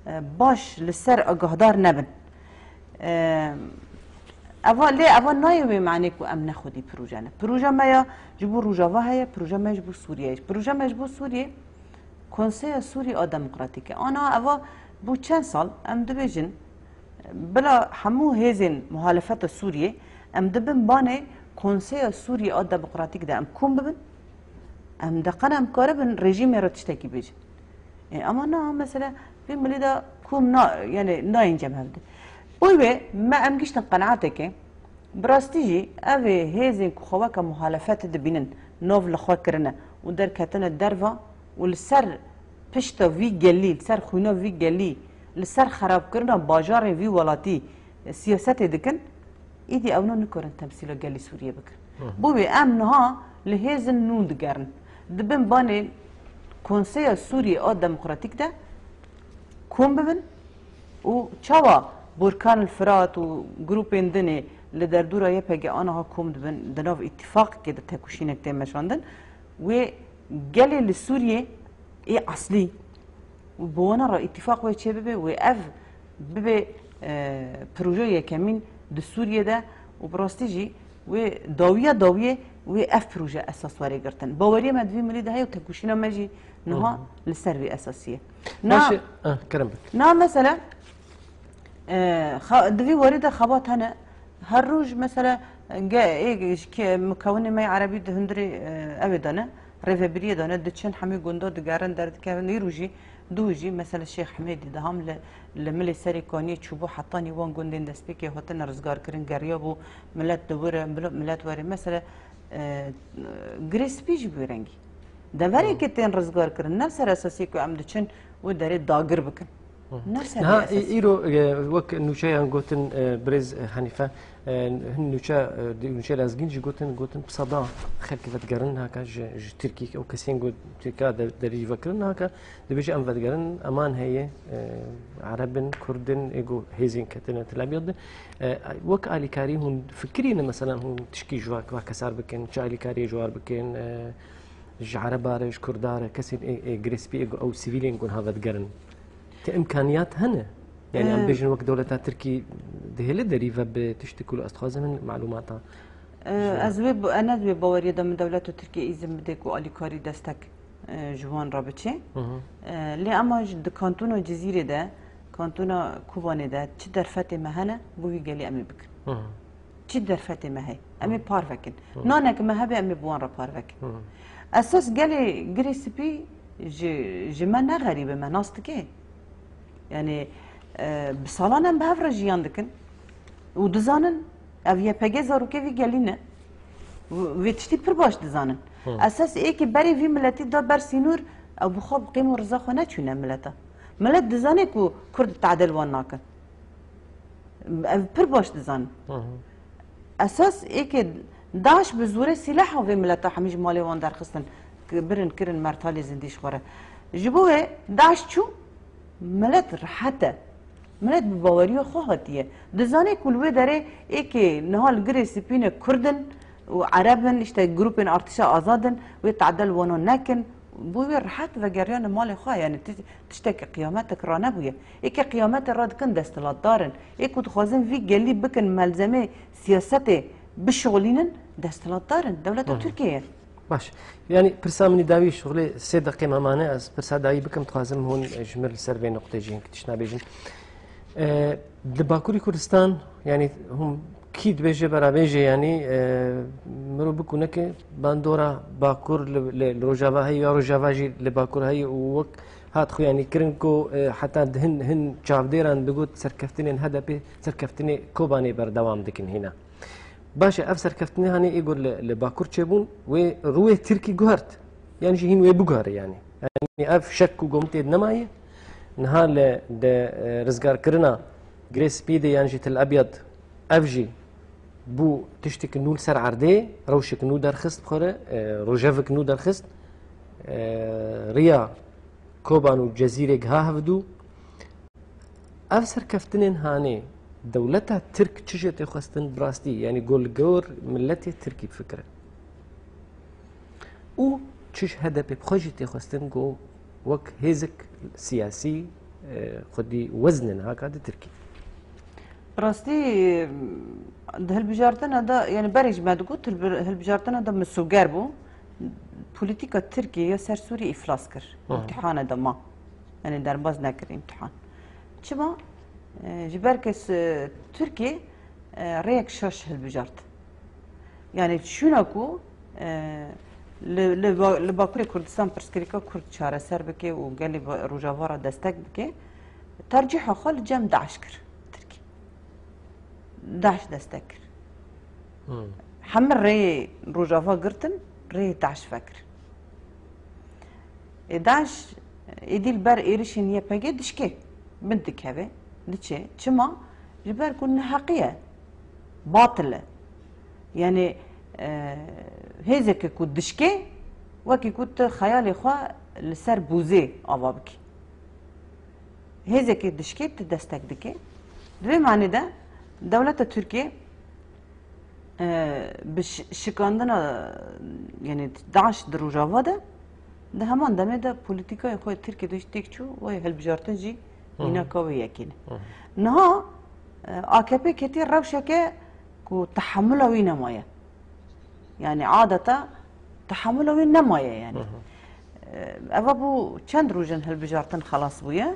e, baş li ser agahdar nebin. E, eva, lê eva nayê wê manê ku em ne xwedî proje ne. Proje me ya ji bo Rojava heye, proje me ji bo Sûriye ye. Proje me ji bo Sûriye, Konseya Sûrî a Demokratîk e. Ana eva bû çend sal em dibêjin, bila hemû hêzên muhalefeta Sûriyê em dibin banê Konseya Sûrî a Demokratîk de em kom bibin, em de qena em karibin rejîmê re tiştekî bêjin. E, ama na, mesela, vê milî de kom na, yani nayên cem hev de. Oy wê me em giştin qenaeteke, Bi rastî jî, ev ê hêzên ku xwe weke muhalefet dibînin, nov li xwe kirine û derketine derva û li ser pişta vî gelî, li ser xwîna vî gelî, li ser xerabkirina bajarên vî welatî siyasetê dikin, îdî ewna nikarin temsîla gelî Sûriyê bikin. Hı hı. Bo vê em niha li hêzên nû digerin. Dibin banê Konseya Sûriyê a Demokratîk de kom bibin û çawa Burkan el Firat û grûpên din ê li derdora Y P G aniha kom dibin, di nav îtîfaqekê de tekoşînek tê meşandin, wê gelê li Sûriyê ê eslî û bi wana re îtîfaq wê çê bibe, wê ev bibe, e, proje yekemîn di Sûriyê de û bi rastî jî wê dawiya dawiyê wê ev proje esas were girtin. Baweriya me di vî milî de heye û tekoşîna me jî niha Hı hı. li ser vî esasî ye. Na, Baş e, eh, kerem bike. na mesela, e, xa-, di vî warî de xebat hene. Her roj mesela, ge-, ê, ji ke-, mukewinê me yê erebî di hundirê, e, ew ê de ne, rêvebiriyê de ne, diçin hemî gunda digerin derdikevin. Îro jî, duh jî mesela Şêx Hemêdî diham li, li milê serê kaniyê çûbû hetanî wan gundên destpêkê hatine rizgarkirin, geriya bû, milet di wir e, milet were. Mesela, e, girê spî jî bi wê rengî. Deverê Hı. ke tên rizgar kirin, ne ser esasê ku em diçin wê derê dagir bikin. Hı. Ne ser Niha esasê. î-, îro, e, wek nûçeyan gotin, e, birêz, e, Henîfe, e, hin nûçe, e, di-, nûçe lezgîn jî gotin, gotin bi sedan xelk vedigerin haka ji, ji Tirkî, ew kesên ku Tirkiya de-, derî vekirin haka, dibêje em vedigerin, eman heye, e, Ereb in, Kurd in, ê ku hêzên ketine Tel Abyad de. E, wek alîkarî hûn fikirî ne, mesela hûn tişkî ji va, va kesar bikin, çi alîkariyê ji war bikin, e, ji Ereba re, ji Kurda re, kesên ê, ê girê spî, ê, ew sivîlên ku niha vedigerin. Ti imkaniyat hene? Yani em Ee, bêjin wek dewleta Tirkî dihêle derî ve bi tiştî ku ez dixwazim hin malûmata Ee, ji ez wê, ez wê baweriyê de min dewleta Tirkiyê îzin bide ku alîkarî destek, e, ji wan re biçe. Hı hı. E, lê ema ji, di kantona Cizîrê de, kantona Kobanê de çi derfetê me hene, bo vî gelî em ê bikin. Hı hı. Çi derfetê me heye, em ê Hı. parvekin. Hı. Nanek me hebe, em ê bi wan re parvekin. Hı hı. Esas gelê girê spî ji, ji me ne xerîb e, me nas dike. Yani, e, bi salan em bi hev re jiyan dikin û dizanin ev Y P G zarokê vî gelî ne. V-, vê tiştî pir baş dizanin. Hı. Esas ê ki berê vî miletî da ber sînor, ew bi xwe bi qêm û riza xwe neçûne mileta. Milet dizane ku Kurd tadil wan nakin. Ev pir baş dizanin. Hı hı. Esas ê ki DAIŞ bi zorê sîleha vê mileta hemî ji malê wan derxistin, ki birin kirin mertalê zindî ji xwe re. Ji bo wê DAIŞ çû, milet rehet e. Milet bi baweriya xwe hatiye. Dizane ku li wê derê ê ki niha li girê spî ne Kurd in û Ereb in, işte grûpên artişa azad in, wê tadel wano nekin. Bo wê rehet vegeriyane malê xwe, yani ti-, tiştekî qiyametek ranebûye. Ê ke qiyametê radikin desthilatdar in. Ê ku dixwazin vî gelî bikin melzemê siyasetê bişixulînin, desthilatdar in. Dewleta Hı hı. Tirkiyê ye. Baş. Yani pirsa min î dawî şixulê sê deqê me mane, ez pirsa dawî bikim, dixwazim hûn ji mir li ser vê nuqtê jî hinek tişt nabêjin. E, li Bakurê Kurdistan, yani hûn kî dibêje berabêje, yani, e, mirov bikûne ke bandora Bakur li, li, li Rojava heye ya Rojava jî li Bakur heye û wek hat xwe, yani, kirin ku, e, heta di hin, hin çavdêran digot serkeftinên H D P, serkeftinê Kobanê berdewam dikin hîna. Baş e, ev serkeftinê hanê ê got li, li Bakur çêbûn, wê rûyê Tirkî guhert. Yan jî hîn wê biguhere, yani. Yani ev şek ku gomitê nemaye, niha li, di, e, rizgarkirina Girê Spî de yan jî Til Ebyad, ev jî bû tiştek nû li ser erdê, rewşek nû derxist bi xwe re, e, rojevek nû derxist, e, riya Koban û Cezîrê giha hevdû. Ev serkeftinên hanê dewleta Tirk çi jê tê xwestin bi rastî, yanî go li gor miletê Tirkî bifikire. Û çi ji H D P bi xwe jî tê xwestin go wek hêzek siyasî, e, xwedî wezne niha ka di Tirkî. Bi rastî, di hilbijartina de, yani berê jî me digot, hilbi-, hilbijartina de misoger bû. Polîtîka Tirkiyê ya ser Sûriyê îflas kir. Hı. Îmtîhana de ma. Yani derbaz nekir îmtîhan. Çima? E, ji ber ke s-, Tirkiye, e, rêyek şaş hilbijart. Yani şûna ku, e, li, li, ba-, li Bakurê Kurdistan pirsgirêka Kurd çareser bike û gelê ba-, Rojava re destek bike, tercîha xwe li cem DAIŞ kir Tirkî. DAIŞ destek kir. Hmm. Hemî rêyê Rojava girtin, rêyê DAIŞ vekir. Ê DAIŞ êdî li ber êrişên Y P G dişkê, bin dikeve, diçe. Çima? Ji ber ku neheqî ye, batil e. Yani, e, hêzeke ku dişkê, wekî ku tu xeyalê xwe li ser bûzê ava bikî. Hêzekê dişkê tu destek dike. Di vê manê de dewleta Tirkiye, e, bi şi-, şikandina, yani DAIŞ di Rojava de, di heman demê de polîtîkayê xwe Tirkiye de jî têk çû, wê hilbijartin jî Hı hı. mînaka wê yekê ne. Hı hı. Niha, e, A K P ketiye rewşeke ku tehemula wî nemaye. Yani adeta tehemula wî nemaye yani. Hı hı. Ev bû çend roj in hilbijartin xelas bûye.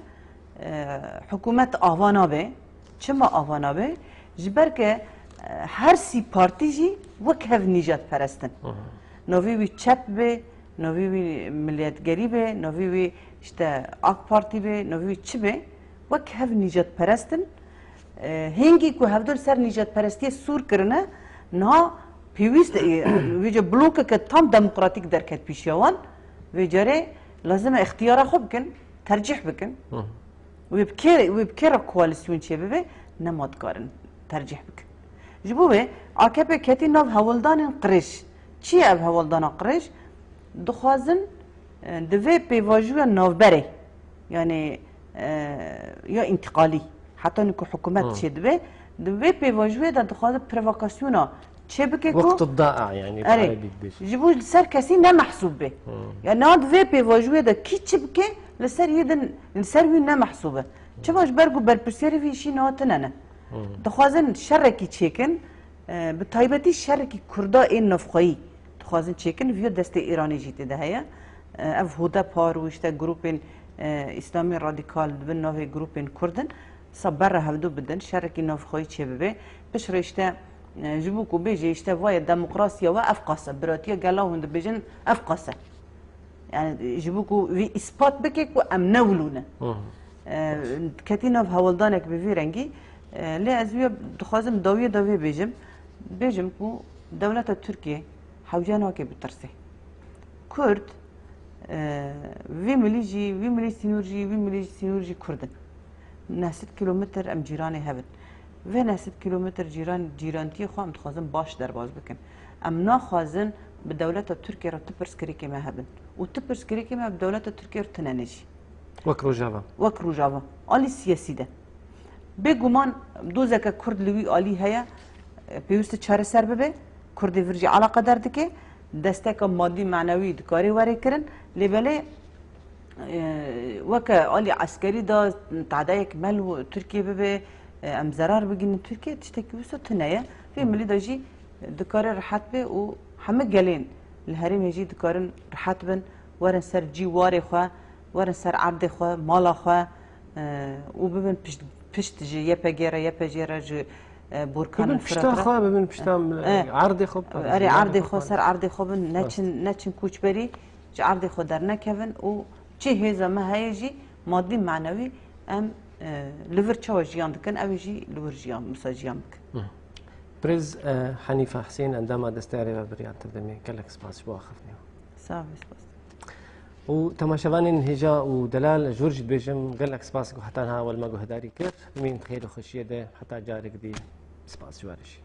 Hikûmet ava nabe. Çima ava nabe? Ji ber ke, e, her sî partî jî wek hev nîjadperest in. Hı hı. Navê wî çep be, navê wî milletgerî be, navê wî işte AK Partî be, navê wî çi be, wek hev nîjadperest in. E, hingî ku hevdû li ser nîjadperestiyê sûr kirine, niha pêwîst, e, vêce blokeke tam demokratîk derket pîşiya wan. Vê carê lazim e îxtiyara xwe bikin, tercîh bikin. Hı. Wê bi kê, wê bi kê re koalîsyon çêbibe, nema dikarin tercîh bikin. Ji bo wê A K P ketî nav hewldanên qirêj. Çi ye ev hewldana qirêj? Dixwazin, e, di vê pêvajoya navberê, yani, e, ya întiqalî, heta ku hikûmet Hı. çêdibe, di vê pêvajoyê de dixwaze provokasyona çê bike ku Waqt daa, yani, erê, bi Erebî dibêjin. Ji bo li ser kesî ne mehsûb be. Hmm. Ya niha di vê pêvajoyê de kî çi bike, li ser yê din, li ser wî ne mehsûb e. Çima ji ber ku berpirsiyarê vî îşî niha tune ne. Hmm. Dixwazin şerekî çêkin, e, bi taybetî şerekî Kurda ên navxweyî dixwazin çêkin, viya destê Îranê jî tê de heye. E, ev Hodepar û işte grûpên, e, Îslamî radîkal di bin navê grûpên Kurd in. Sa berre hevdu bidin, şerekî navxweyî çêbibe. Piştre işte, e, ji bo ku bêje işte vaye demokrasiya we ev qas e, biratiya gela hûn dibêjin ev qas e. Yani ji bo ku vî îspat bike ku em ne wilo ne. Hı hı. E, ketî nav hewldanek bi vî rengî. E, lê ez wî dixwazim dawiyê de vê bêjim. Bêjim ku dewleta Tirkiye hewce nake bitirsê. Kurd, e, vî milî jî, vî milî sînor jî, vî milî sînor jî Kurd in. Neh sed kîlometr em cîranê hev in. Vê neh sed kîlometr cîran, cîrantiyê xwe em dixwazin baş derbas bikin. Em naxwazin bi dewleta Tirkiye re tu pirsgirêkê me hebin. Û tu pirsgirêkê me bi dewleta Tirkiye re tune ne jî. Wek Rojava. Wek Rojava. Alî siyasî de. Bêguman dozeke Kurd li wî alî heye, pêwîst e çareser bibe. Kurdê vir jî eleqedar dike. Desteka madî, manewî dikare were kirin. Lê belê, e, weke alî eskerî de tadayek mel û Tirkiye bibe, e, em zerar bigihînin Tirkiye, tiştekî wisa tune ye. Vê milî de jî dikare rehet be û heme gelên li herêmê jî dikarin rehet bin, werin ser cî warê xwe, werin ser erdê xwe, mala xwe, e, û bibin pişt, pişt ji Y P G re, Y P G re ji, e, Borkan Bibin Firat pişta re. Xwe, bibin pişta, e, erdê xwe, erê, erdê xwe, ser erdê xwe bin, neçin, neçin koçberî, ji erdê xwe dernekevin û çi hêza me heye jî madî, manewî em, e, li vir çawa jiyan dikin, ew ê jî li wir jiyan, wisa jiyan bikin. Hı. Birêz, e, Henîfe Husên, endama Desteya Rêveberiya Tevdemê, gelek spas ji bo axiftinê. Sağ ol, spas. û temaşevanên hêja û delal, ji wir jî dibêjim, gelek spas ku heta niha we li me guhdarî kir. Bimînin di xêr û xweşiyê de heta carek dî. Spas ji we re jî.